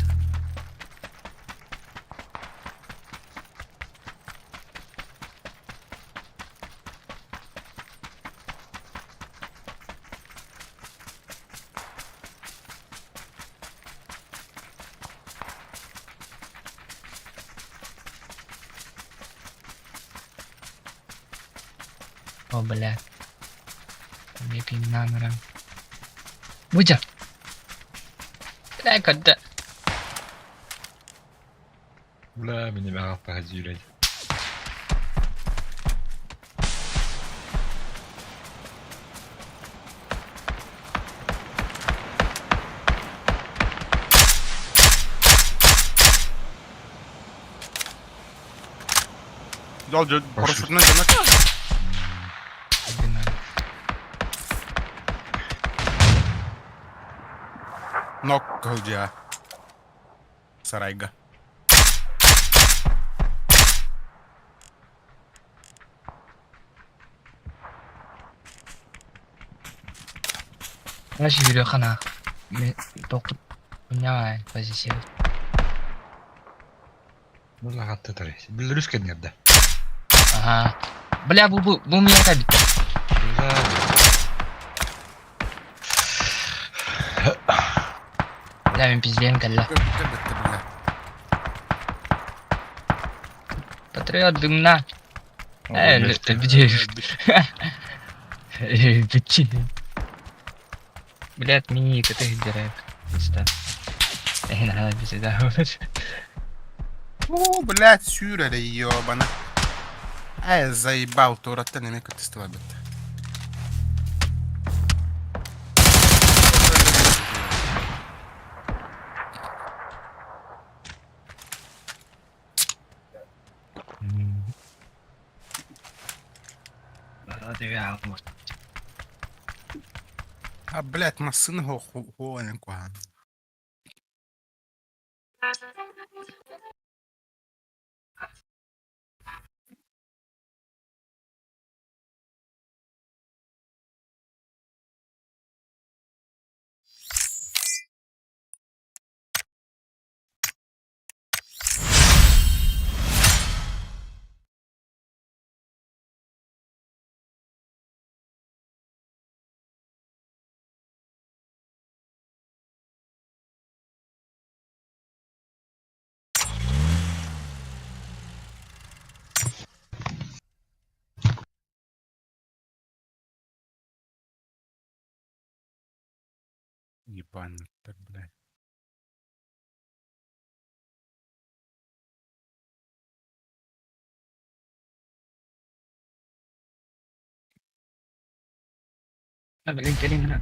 A: О, бля. Эмиэ пиннаан баран. Буча! Бля, көрдө.
E: Бля, мин эмэ аҕаппаһа дьиирэй.
C: Дол парашютынан дьоннор. Нок кыһыл дьиэҕэ. Сарайга.
A: Знаешь, Юрий, Только поняла позиция.
E: Бу Беларусь кэннигэр
A: Ага. Бля, бу меня битте.
E: Бля.
A: Бля, мин пизден кэллэ.
C: Бүттэ бүттэ бля.
A: Патриот дымна. Где? Бити. Блядь, мини ты директ. Надо беседа.
C: О, блядь, сүүр эрэ ёбана. Эй, заебал, туораттан эмиэ кыттыстыла бүттэ. А, блядь, массыына хуонен куһаан. Ебаный, блядь.
A: Блин, блин,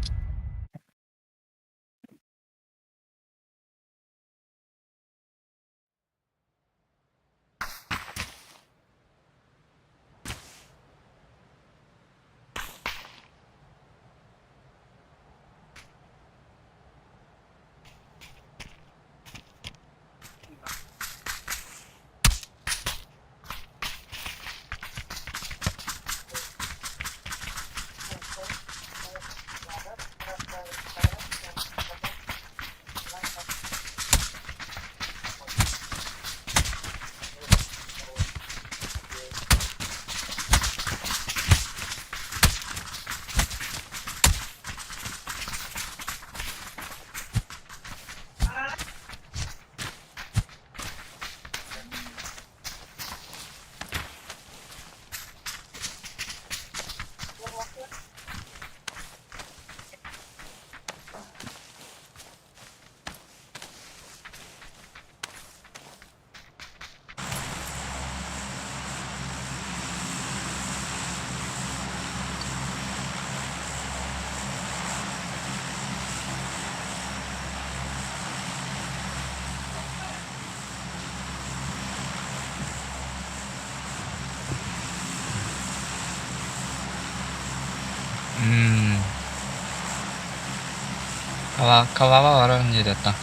A: Калава баран 됐다.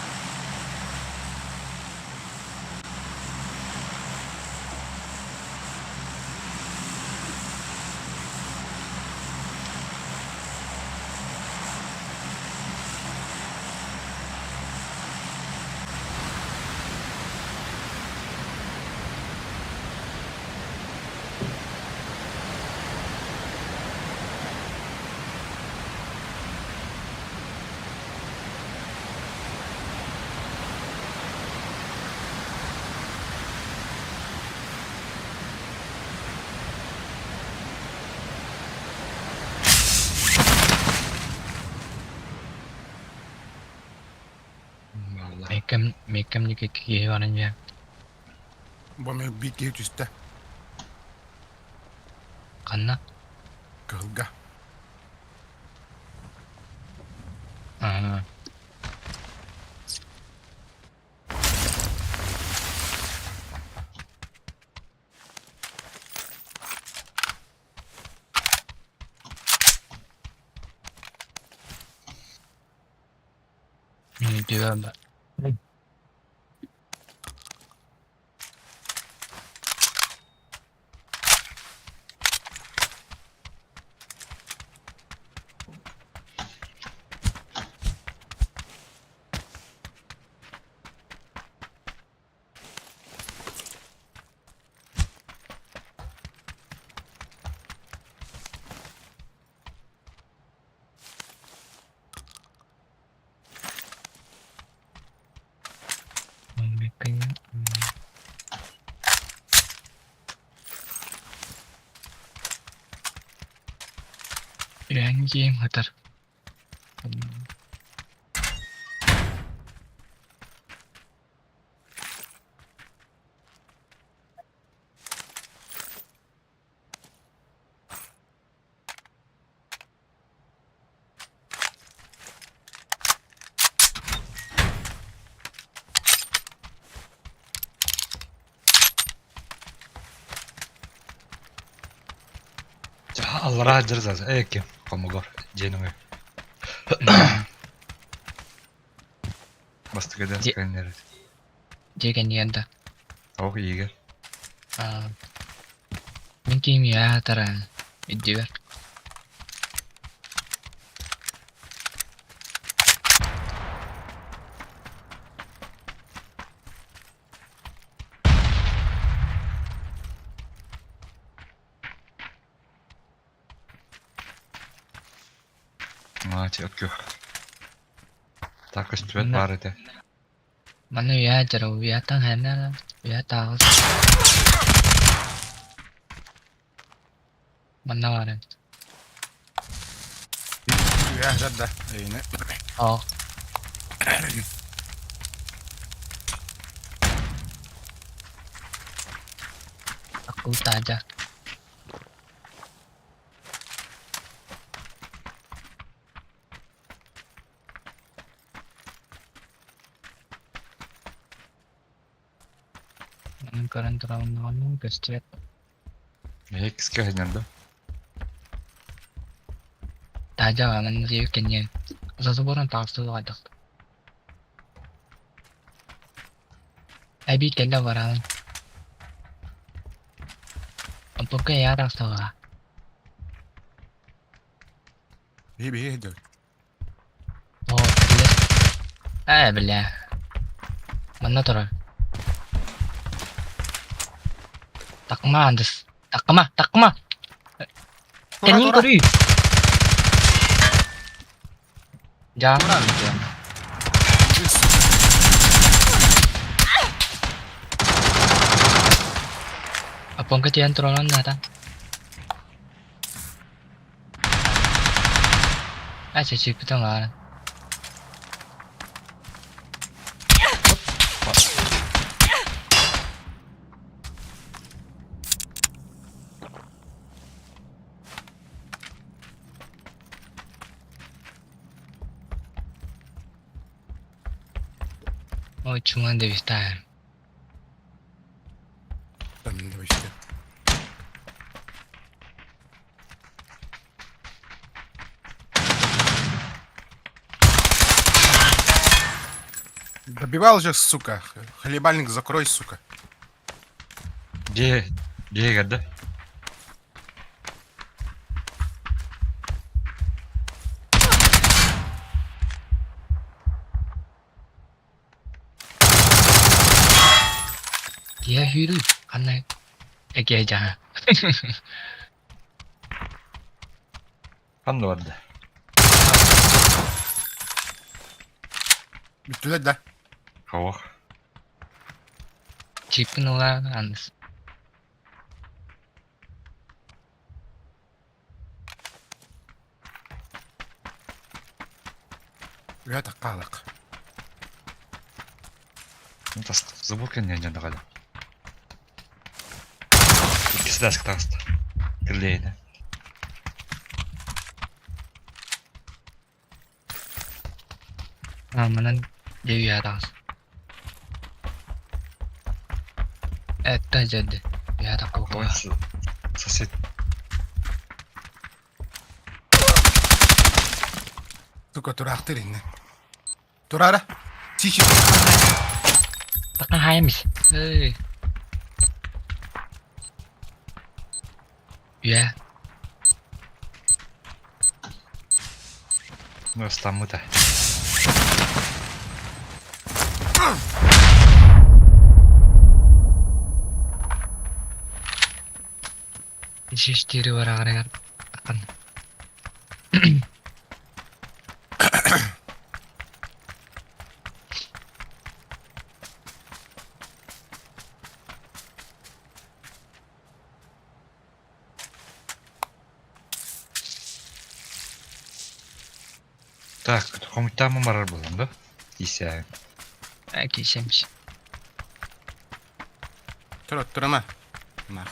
A: Меккем киһи баран дьэ.
C: Бу мен биир киһи түстэ.
A: Ханна?
C: Кыһылга.
A: Аа. Үтүө Үһэҥ дьиэм сытар.
E: Аллараа дьарзас эки хомугар дьиэниҥэ бастакы да кэннэр
A: Дьиэ кэннигэр да
E: ох иигэр
A: Мин киһим үөһэ атара үрдүгэр
E: Мать өккү Так көстүбэт баар этэ.
A: Манна үөһэ дьара үөһэттэн ханна үөһэ тааҕыс Манна баар эбит.
C: Үөһэ сар да эйини.
A: Оо. Акул таажа. Манан көрөн турабын көстүбэт.
E: Иккискэ сынньан да?
A: Таажа манна дьиэбит кэннигэр заборон таҕыстыбыт аҕайдах. Эбии кэллэ бараҕын. Онтукка эйэҕэ таҕыстаҕа.
C: Биһи биһи сылдьабыт.
A: Оо, бля. Ээ, бля. Манна турар. Такма андыс. Такма, такма.
C: Тура,
A: Кэннин
C: тура.
A: көрүй. Дьаамра дьаам. Аппонка тиийэн туран наата. Ээ чэчирбитим баара. Ой, чуҥан дэбистаайым.
C: Там не вообще. Добивал же, сука. Хлебальник закрой, сука.
E: Дьиэ дьиэ да?
A: Дьиэ сүүрүү ханна экиэ дьаһа
E: Ханна барда?
C: Бүттүлэр да?
E: Суох.
A: Чиппин ыла аныс
C: Үһэ таккаалык.
E: Забор кэннинэн дьадаҕа Иккис этээскэ таҕыста. Кирилиэйинэ.
A: А, манан дьэ үөһэ таҕыс. Этта дьэрди. Үөһэ тахха
E: Сосед.
C: Сука, тураахтыр инне. Тураара. Тихо.
A: Такан хаямис. Эй. Үйэ.
E: Ыстаммыта.
A: Шештери бараҕарыгар ахан.
E: Так, хомуйтааммын барар буоллум да? Киисээҥ.
A: Ә, киисэммис.
C: Тур, турама. Нах.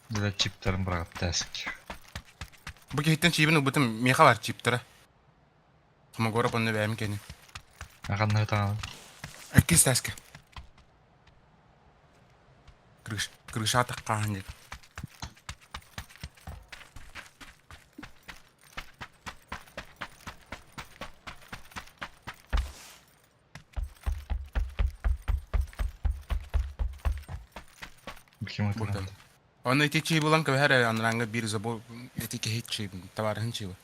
E: Бля, чиптарын быраҕаттаасык.
C: Бу киһиттэн чиибин ылбытым, миэхэ бар чиптара. Хомогоров онно бэйэм кэнин.
E: Ханна таҥалын?
C: Иккис тааска. Крыш, крышатах хаһан диэн.
E: Ким
C: Бутан. Онно ити чии булан кэбиһэр эрэ анараҥҥа биир забор ити киһи чиибин, табаарыһын чииба.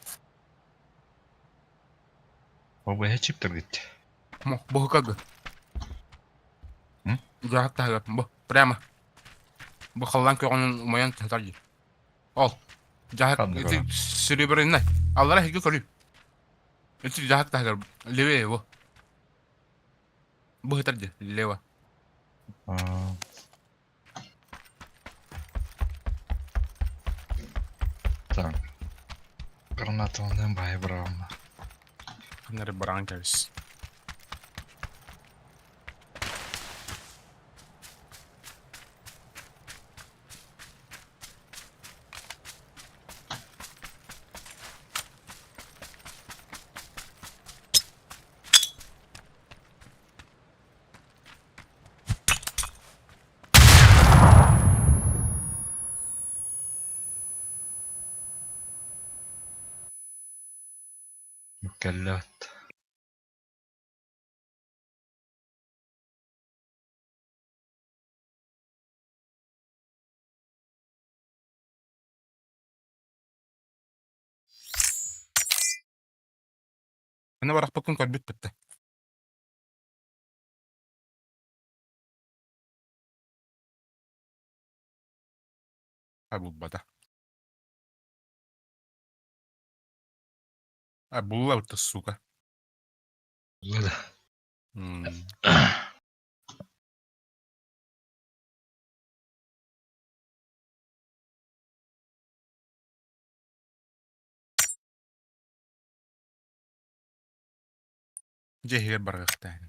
E: Обыһа чиптэргит.
C: Бу Дьаһат таһыгар бу прямо. Бу халлаан көҕүнэн умайан сытар дии. Ол дьаһат ити серебряный. Аллара эһиги көрүү. Ити дьаһат таһыгар левее его. Бу сытар дии лево.
E: Так. Гранаталарын баайы быраҕамма.
C: Ханна эрэ быраҕан кэбис.
E: Кэллэт.
C: Аны барахпыккын көрбүт бытта. А булбата. А булла бытта, сука.
E: Булла да.
C: Дьэ иһигэр барыахтаах.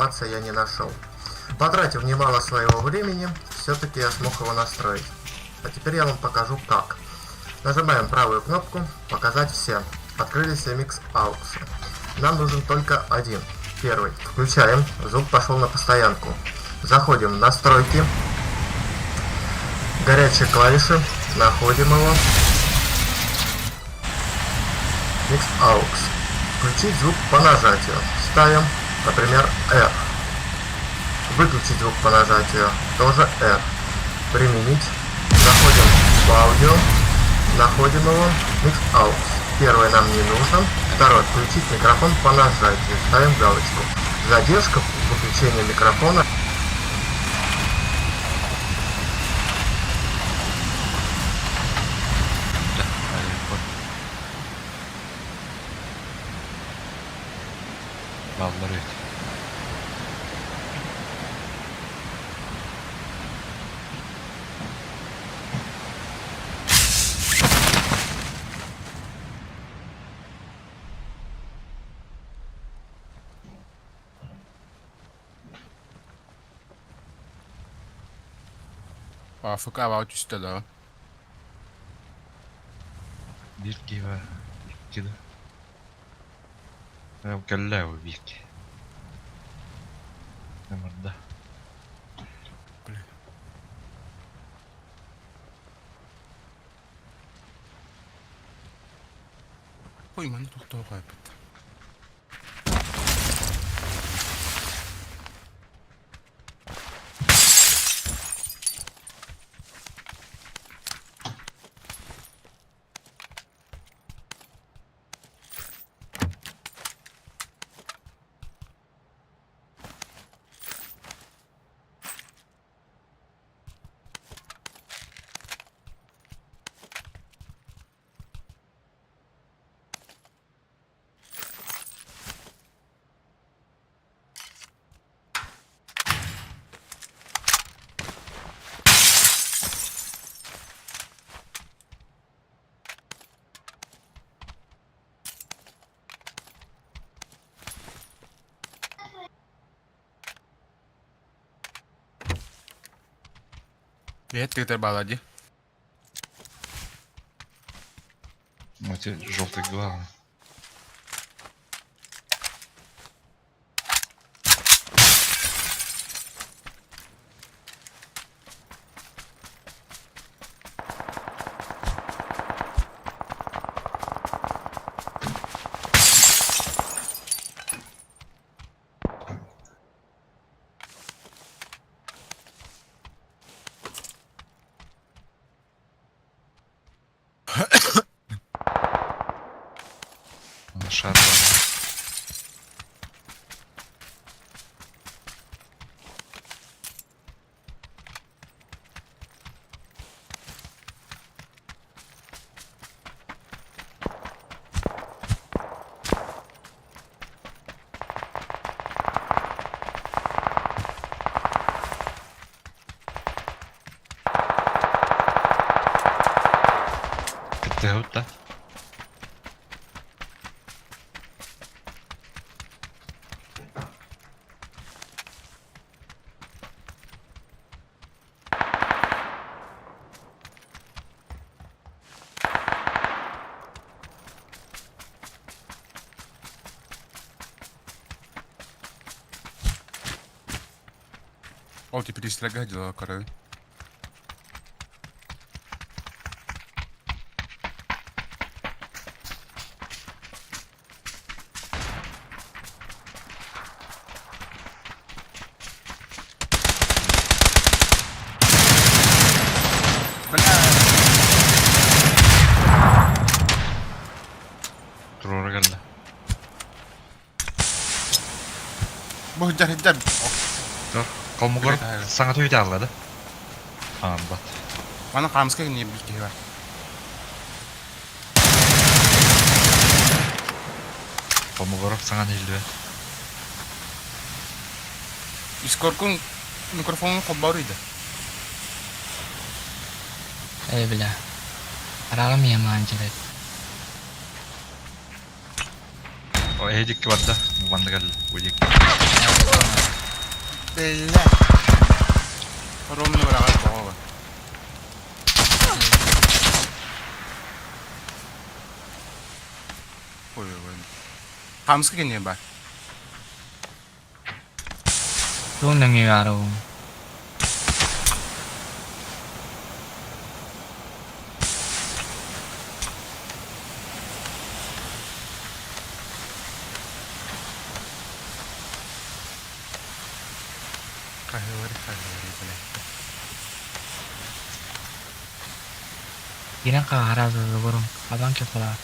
F: докопаться я не нашел. Потратив немало своего времени, все-таки я смог его настроить. А теперь я вам покажу как. Нажимаем правую кнопку «Показать все». Открылись MX AUX. Нам нужен только один. Первый. Включаем. Звук пошел на постоянку. Заходим в настройки. Горячие клавиши. Находим его. Mix AUX. Включить звук по нажатию. Ставим, например, R. Выключить звук по нажатию. Тоже R. Применить. Заходим в аудио. Находим его. Mix AUX. Первый нам не нужен. Второй. Включить микрофон по нажатию. Ставим галочку. Задержка выключения микрофона.
E: Бааллар эбит.
C: АФК баҕа түстэ да.
E: Биир киһи баар, икки да. Ээ, кэллэ ол биир киһи. Ымырда.
C: Блин. Ой, манна тохтоо хаайбыт. Бэйэт тыытар баала дии.
E: Ну, эти желтый главный. Шар бар. Кыттыһыбыт да?
C: Ол теперь истрага дела коры. Бля.
E: Туруора кэллэ.
C: Бу сылдьар сылдьар.
E: Тур. Холмогор саҥа түүтэ аалла да? Аамбат.
C: Маны хаамыска гинэ биир киһи бар.
E: Холмогоров саҥа иһиллибэт.
C: Искоркун микрофонун холбооруй да.
A: Ээ бля. Араҕым ийэм аанчылайт.
E: О, эһи дикки барда. Бу манна кэллэ. Бу дикки.
C: Биллэ. Ромны быраҕар тоҕо бар. Ой, ой. Хамска кэнниэ бар.
A: Туох нөҥүө аарабын?
C: Хаһыалары хаһыалары билэттэ.
A: Киирэн хааһара сылдьыбытым, хабан кэпсэлээр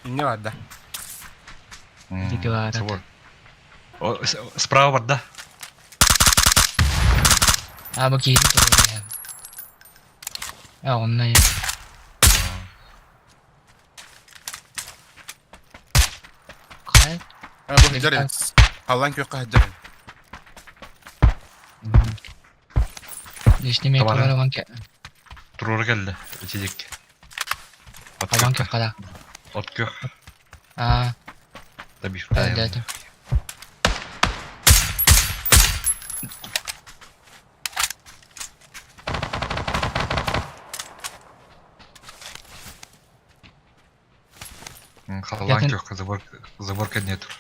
C: Инне барда.
A: Диги баара.
E: Собор. О, Справа барда.
A: Аа бу киһини туруоран Ээ онно Хайа?
C: А бу сылдьар эбит. Халлаан күөххэ сылдьар эбит.
A: Лишний
E: Табары.
A: метр баран ке
E: Туруора кэллэ. Итидик. От
A: Абан
E: күөх.
A: көххала.
E: От күөх.
A: Аа,
E: Табиш.
A: өлдөтүм.
E: Халлаан
A: Ятын-
E: күөххэ забор забор кэнниэ тур.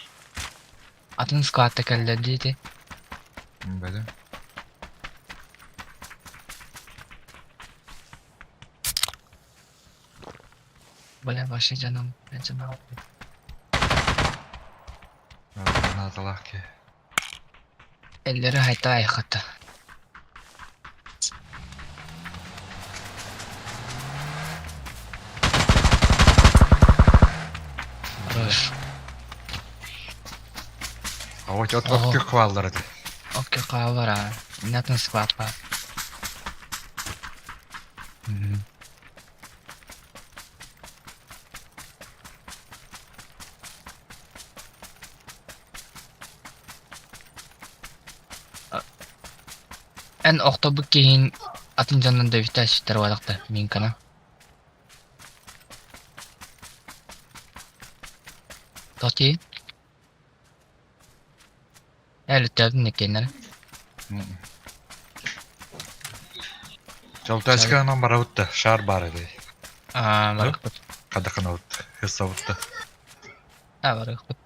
A: Атын складта кэллэ диэти.
E: Бэдэ.
A: Бля, вообще дьоном, дьоном.
E: Наадалаах киһи.
A: Эллэри хайта айхата. Хорош.
E: А вот от
A: Ого.
E: от күөх бааллар этэ.
A: Окей, хаалар аа. Атын склад баар. Мгм. Эн охтобут киһин атын дьоннон дөбүтэ сүтэр буолахта минкана. Тоти. Элүттээбин иккиэннэрэ.
E: Чалтачканан барабыт да шар бар эди.
A: Аа, барыахпыт.
E: Хадаканабыт. Хыссабыт да.
A: Аа, барыахпыт.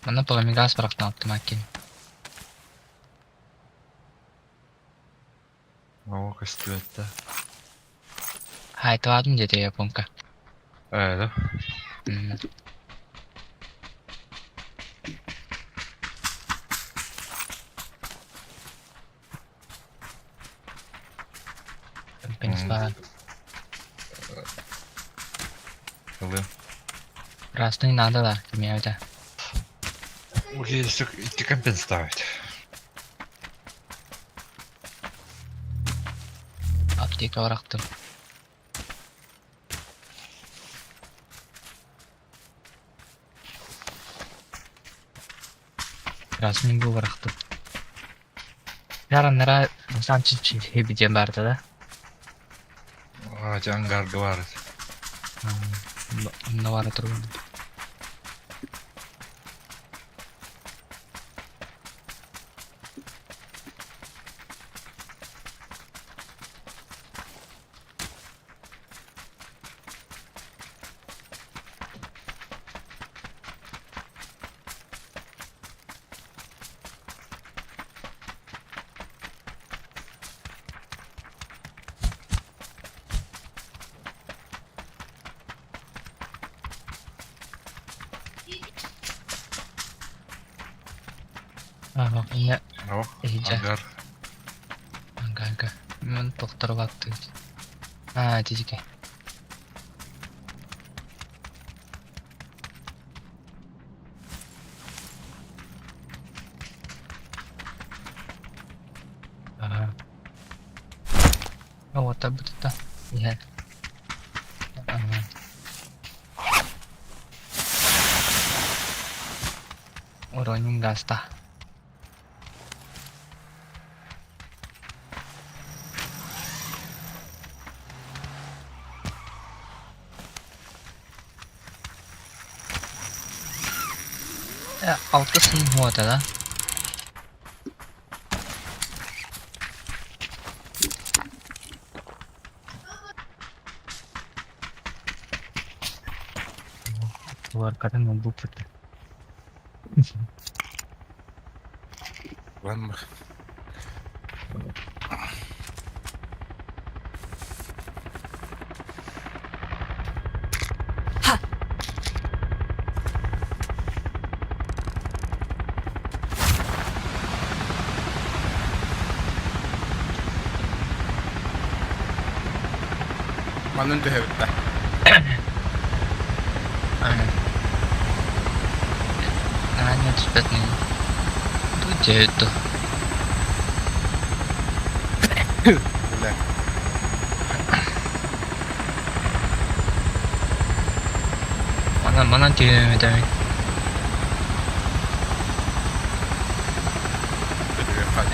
A: Манна пламегаз барахтан аттым аккин.
E: Оо көстүбэт да.
A: Хаайталаатым диэтэ японка.
E: Ээ да.
A: М. Компенсация.
E: Ылыам.
A: Красный надо да, кимиэбитэ.
E: Окей, икки компенсировать.
A: Аптека барахтым. Красный бу барахтым. Яраннара санчын хебиден барды да.
E: Аа, ангарга бар.
A: Онно бара турбун. Аа, инне
E: Оо,
A: иһдьэ.
E: ангар.
A: Ангарга. Мен тохторбаттыы. Аа, тижике. Аа. Оҕото бутта иһэр. Аа. Оронньуҥ да аста. Алтыс уота да? Туаркатын ылбыппыт.
C: Lan bak. Манан түһэбит да.
A: Аанньа түспэт Дуу дуу.
C: Бля.
A: Манан манан түһүөм этэ.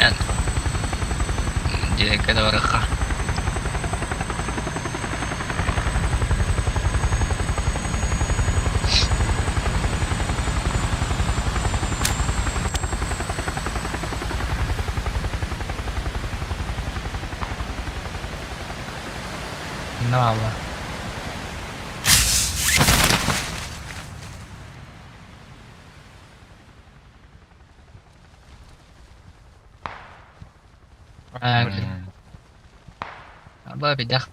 A: Эн диэки да барыахха. Наала. Аба бедах.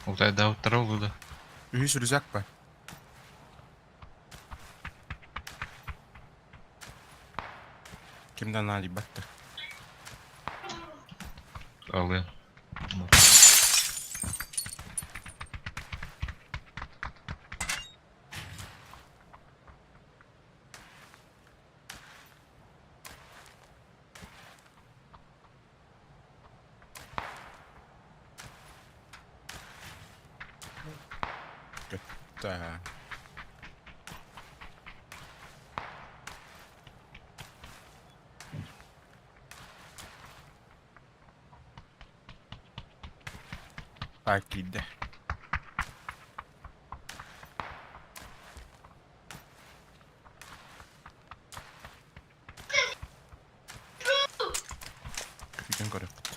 E: Утайдаабыттара буолуо да.
C: Үһүс рюкзак бар. Ким да наадыйбаттар.
E: Алыа.
C: Так. Так, киирдэ. Күүтэн көрүөхпүт.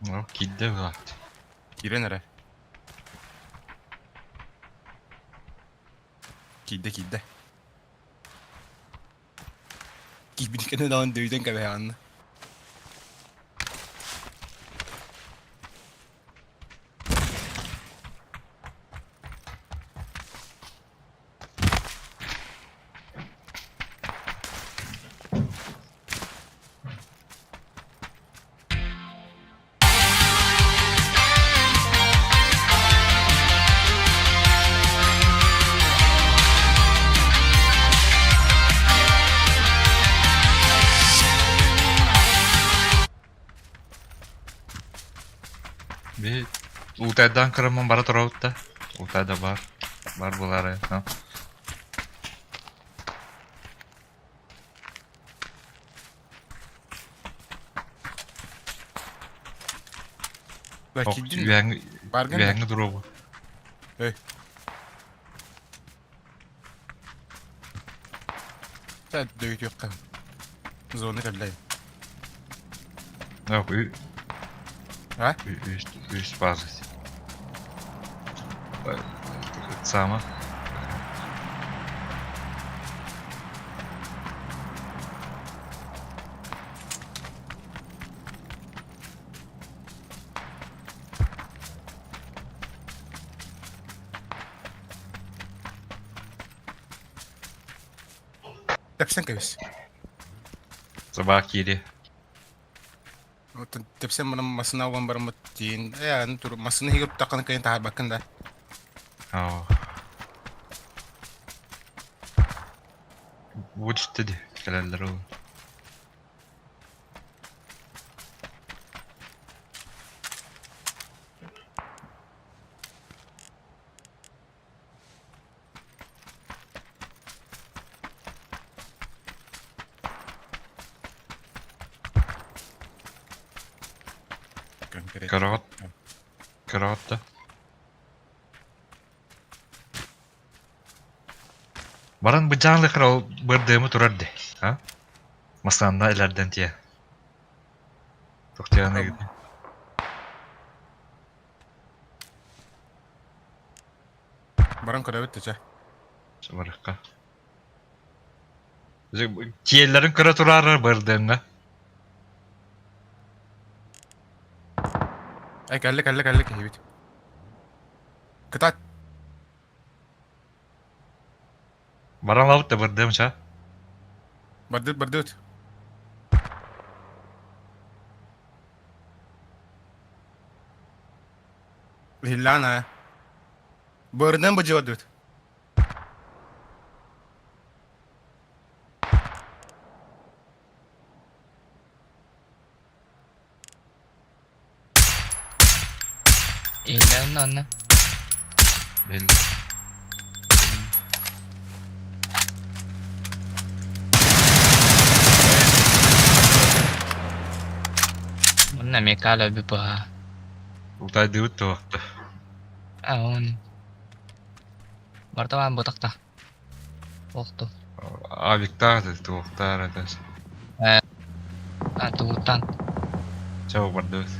E: Ну, киирдэ быһаат.
C: Киирэн эрэ. Киирдэ киирдэ. Киирбит кэннэ даҕаны дөйүтэн кэбиһэҕин.
E: Би утайдаан кыраммын бара турабыт да. Утай да бар. Бар буолаарай.
C: Киирдин
E: Үөһэҥҥи
C: бааргын да?
E: үөһэҥҥи дроба.
C: Эй. Чэ, дөйүтүөххэ. Зона кэллэ.
E: Yok,
C: А?
E: Үс, үс база. Сама.
C: Тэпсэн кэбис.
E: Собак киири.
C: Оттон тэпсэн баран массыына уган бараммыт тиийэн ээ аны тур массыына иһигэр туттаххына кыайан таһаарбаккын да.
E: Оо. Бу түстэ дии кэлэллэр ол.
C: Конкретно.
E: Көрөҕүт? Көрөҕүт да? Баран быдьаан ол бырдыамы турар дии. А? Массыынанна илэрдэн тиэ. Тохтуйан
C: Баран көрөбүт да чэ.
E: Барыкка. Тиэллэрин көрө тураарар бырдыаҥҥа.
C: Ай кэллэ кэллэ кэллэ киһибит. Кытаат.
E: Баран ылабыт да бырдыам ча.
C: Бардыт бардыт. Иһиллээн аа. Бырдыам быдьыбардыбыт.
A: Иһиллээн онно.
E: Бил.
A: Онно эмиэ хаала өлбүт быһаа.
E: Утайдыбыт туохта.
A: А он. Бартабаан бутахта. Охто.
E: Авиктаах туохтаар этэ.
A: А тугуттан.
E: Чэ бардыбыт.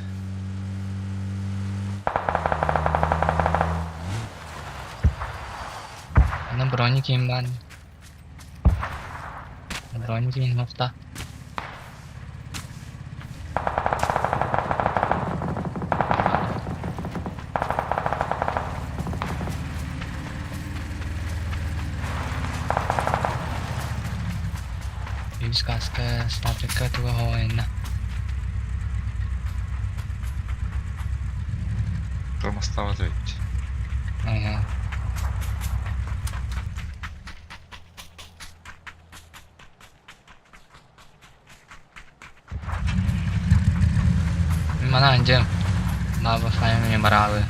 A: Аны броник киин баан. Броник киин охта. Үс каска ставка туга хоойна.
E: Тормостаабат эбит.
A: Ага. Манан дьэ Маба файми бараалы.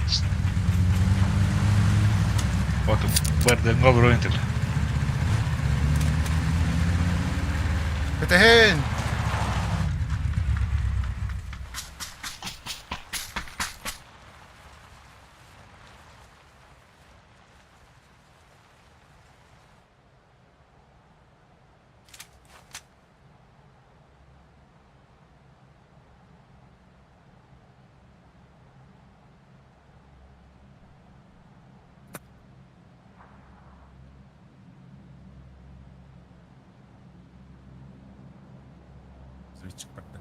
E: Вот бардыҥҥа олоруон этилэр.
C: Кэтэһин! Switch барда.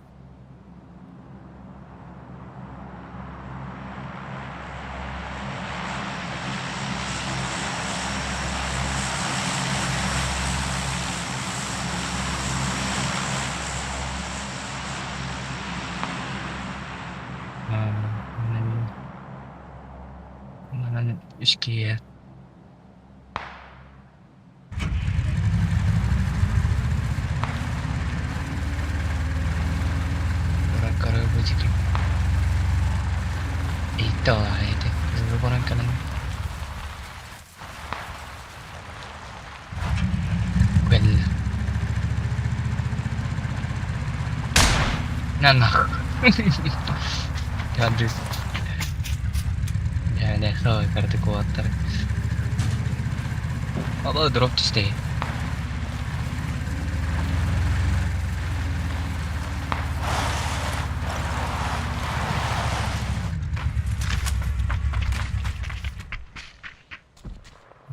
A: Манан үс киһи Кара бычки. Иттоо эти. Баран кэлэн. Quella. На нахуй. Я Лехо кырдык уолаттар. Оба дроп түстэй.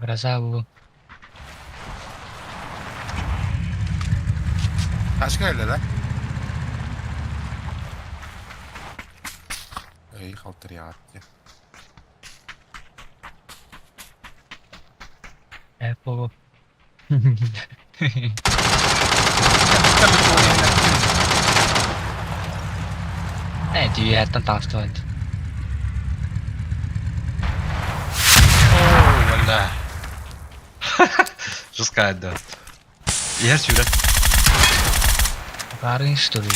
A: Гроза бу.
C: Тачка кэллэ да? Эй, халтырыйаҕат диэн.
A: Apple. Ээ, дүйэттэн таҕыстыбат.
C: Оо, валла.
E: Жесткая, да. Иһэр сүүрэр.
A: Баарын что ли?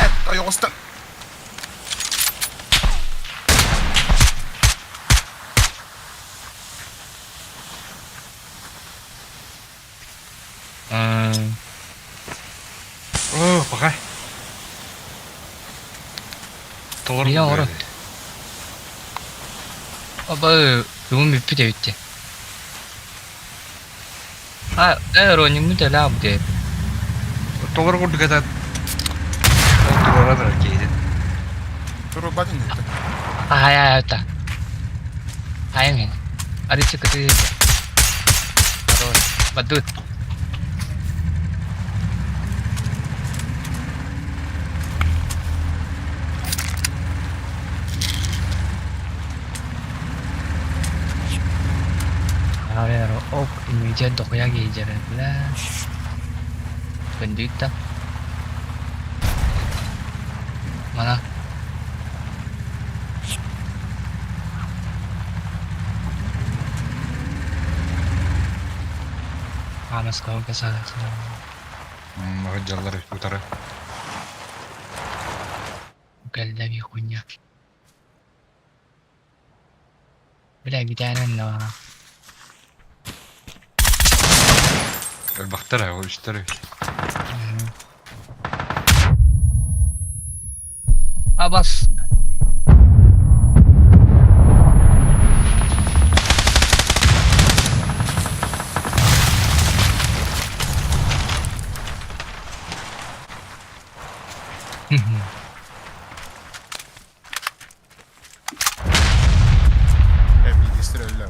C: Эт, ойоҕостон.
E: О, пока. Толору
A: Мия оҕоро. Оба бүгүн бүппүт эбит дии. А, рониммут элээх диэт.
E: Толору курдук этэ. Ол туруора турар киһитин.
C: Турубат иннитэ.
A: Хайа это. Хайа мин. Арычы кытыы. Бадут. A ver, ок, имидже дохуя гейджерэ, бля. Бандита. Мана. Анаскалга саҕа.
E: Дьаллар утары.
A: Кэллэ хуйня. Бля, гитаран да.
E: Элбэхтэр ол үстэр.
A: Абас.
C: Э, биирдэстэр өллө.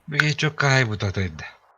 E: Бии чөк каай бутатыйда.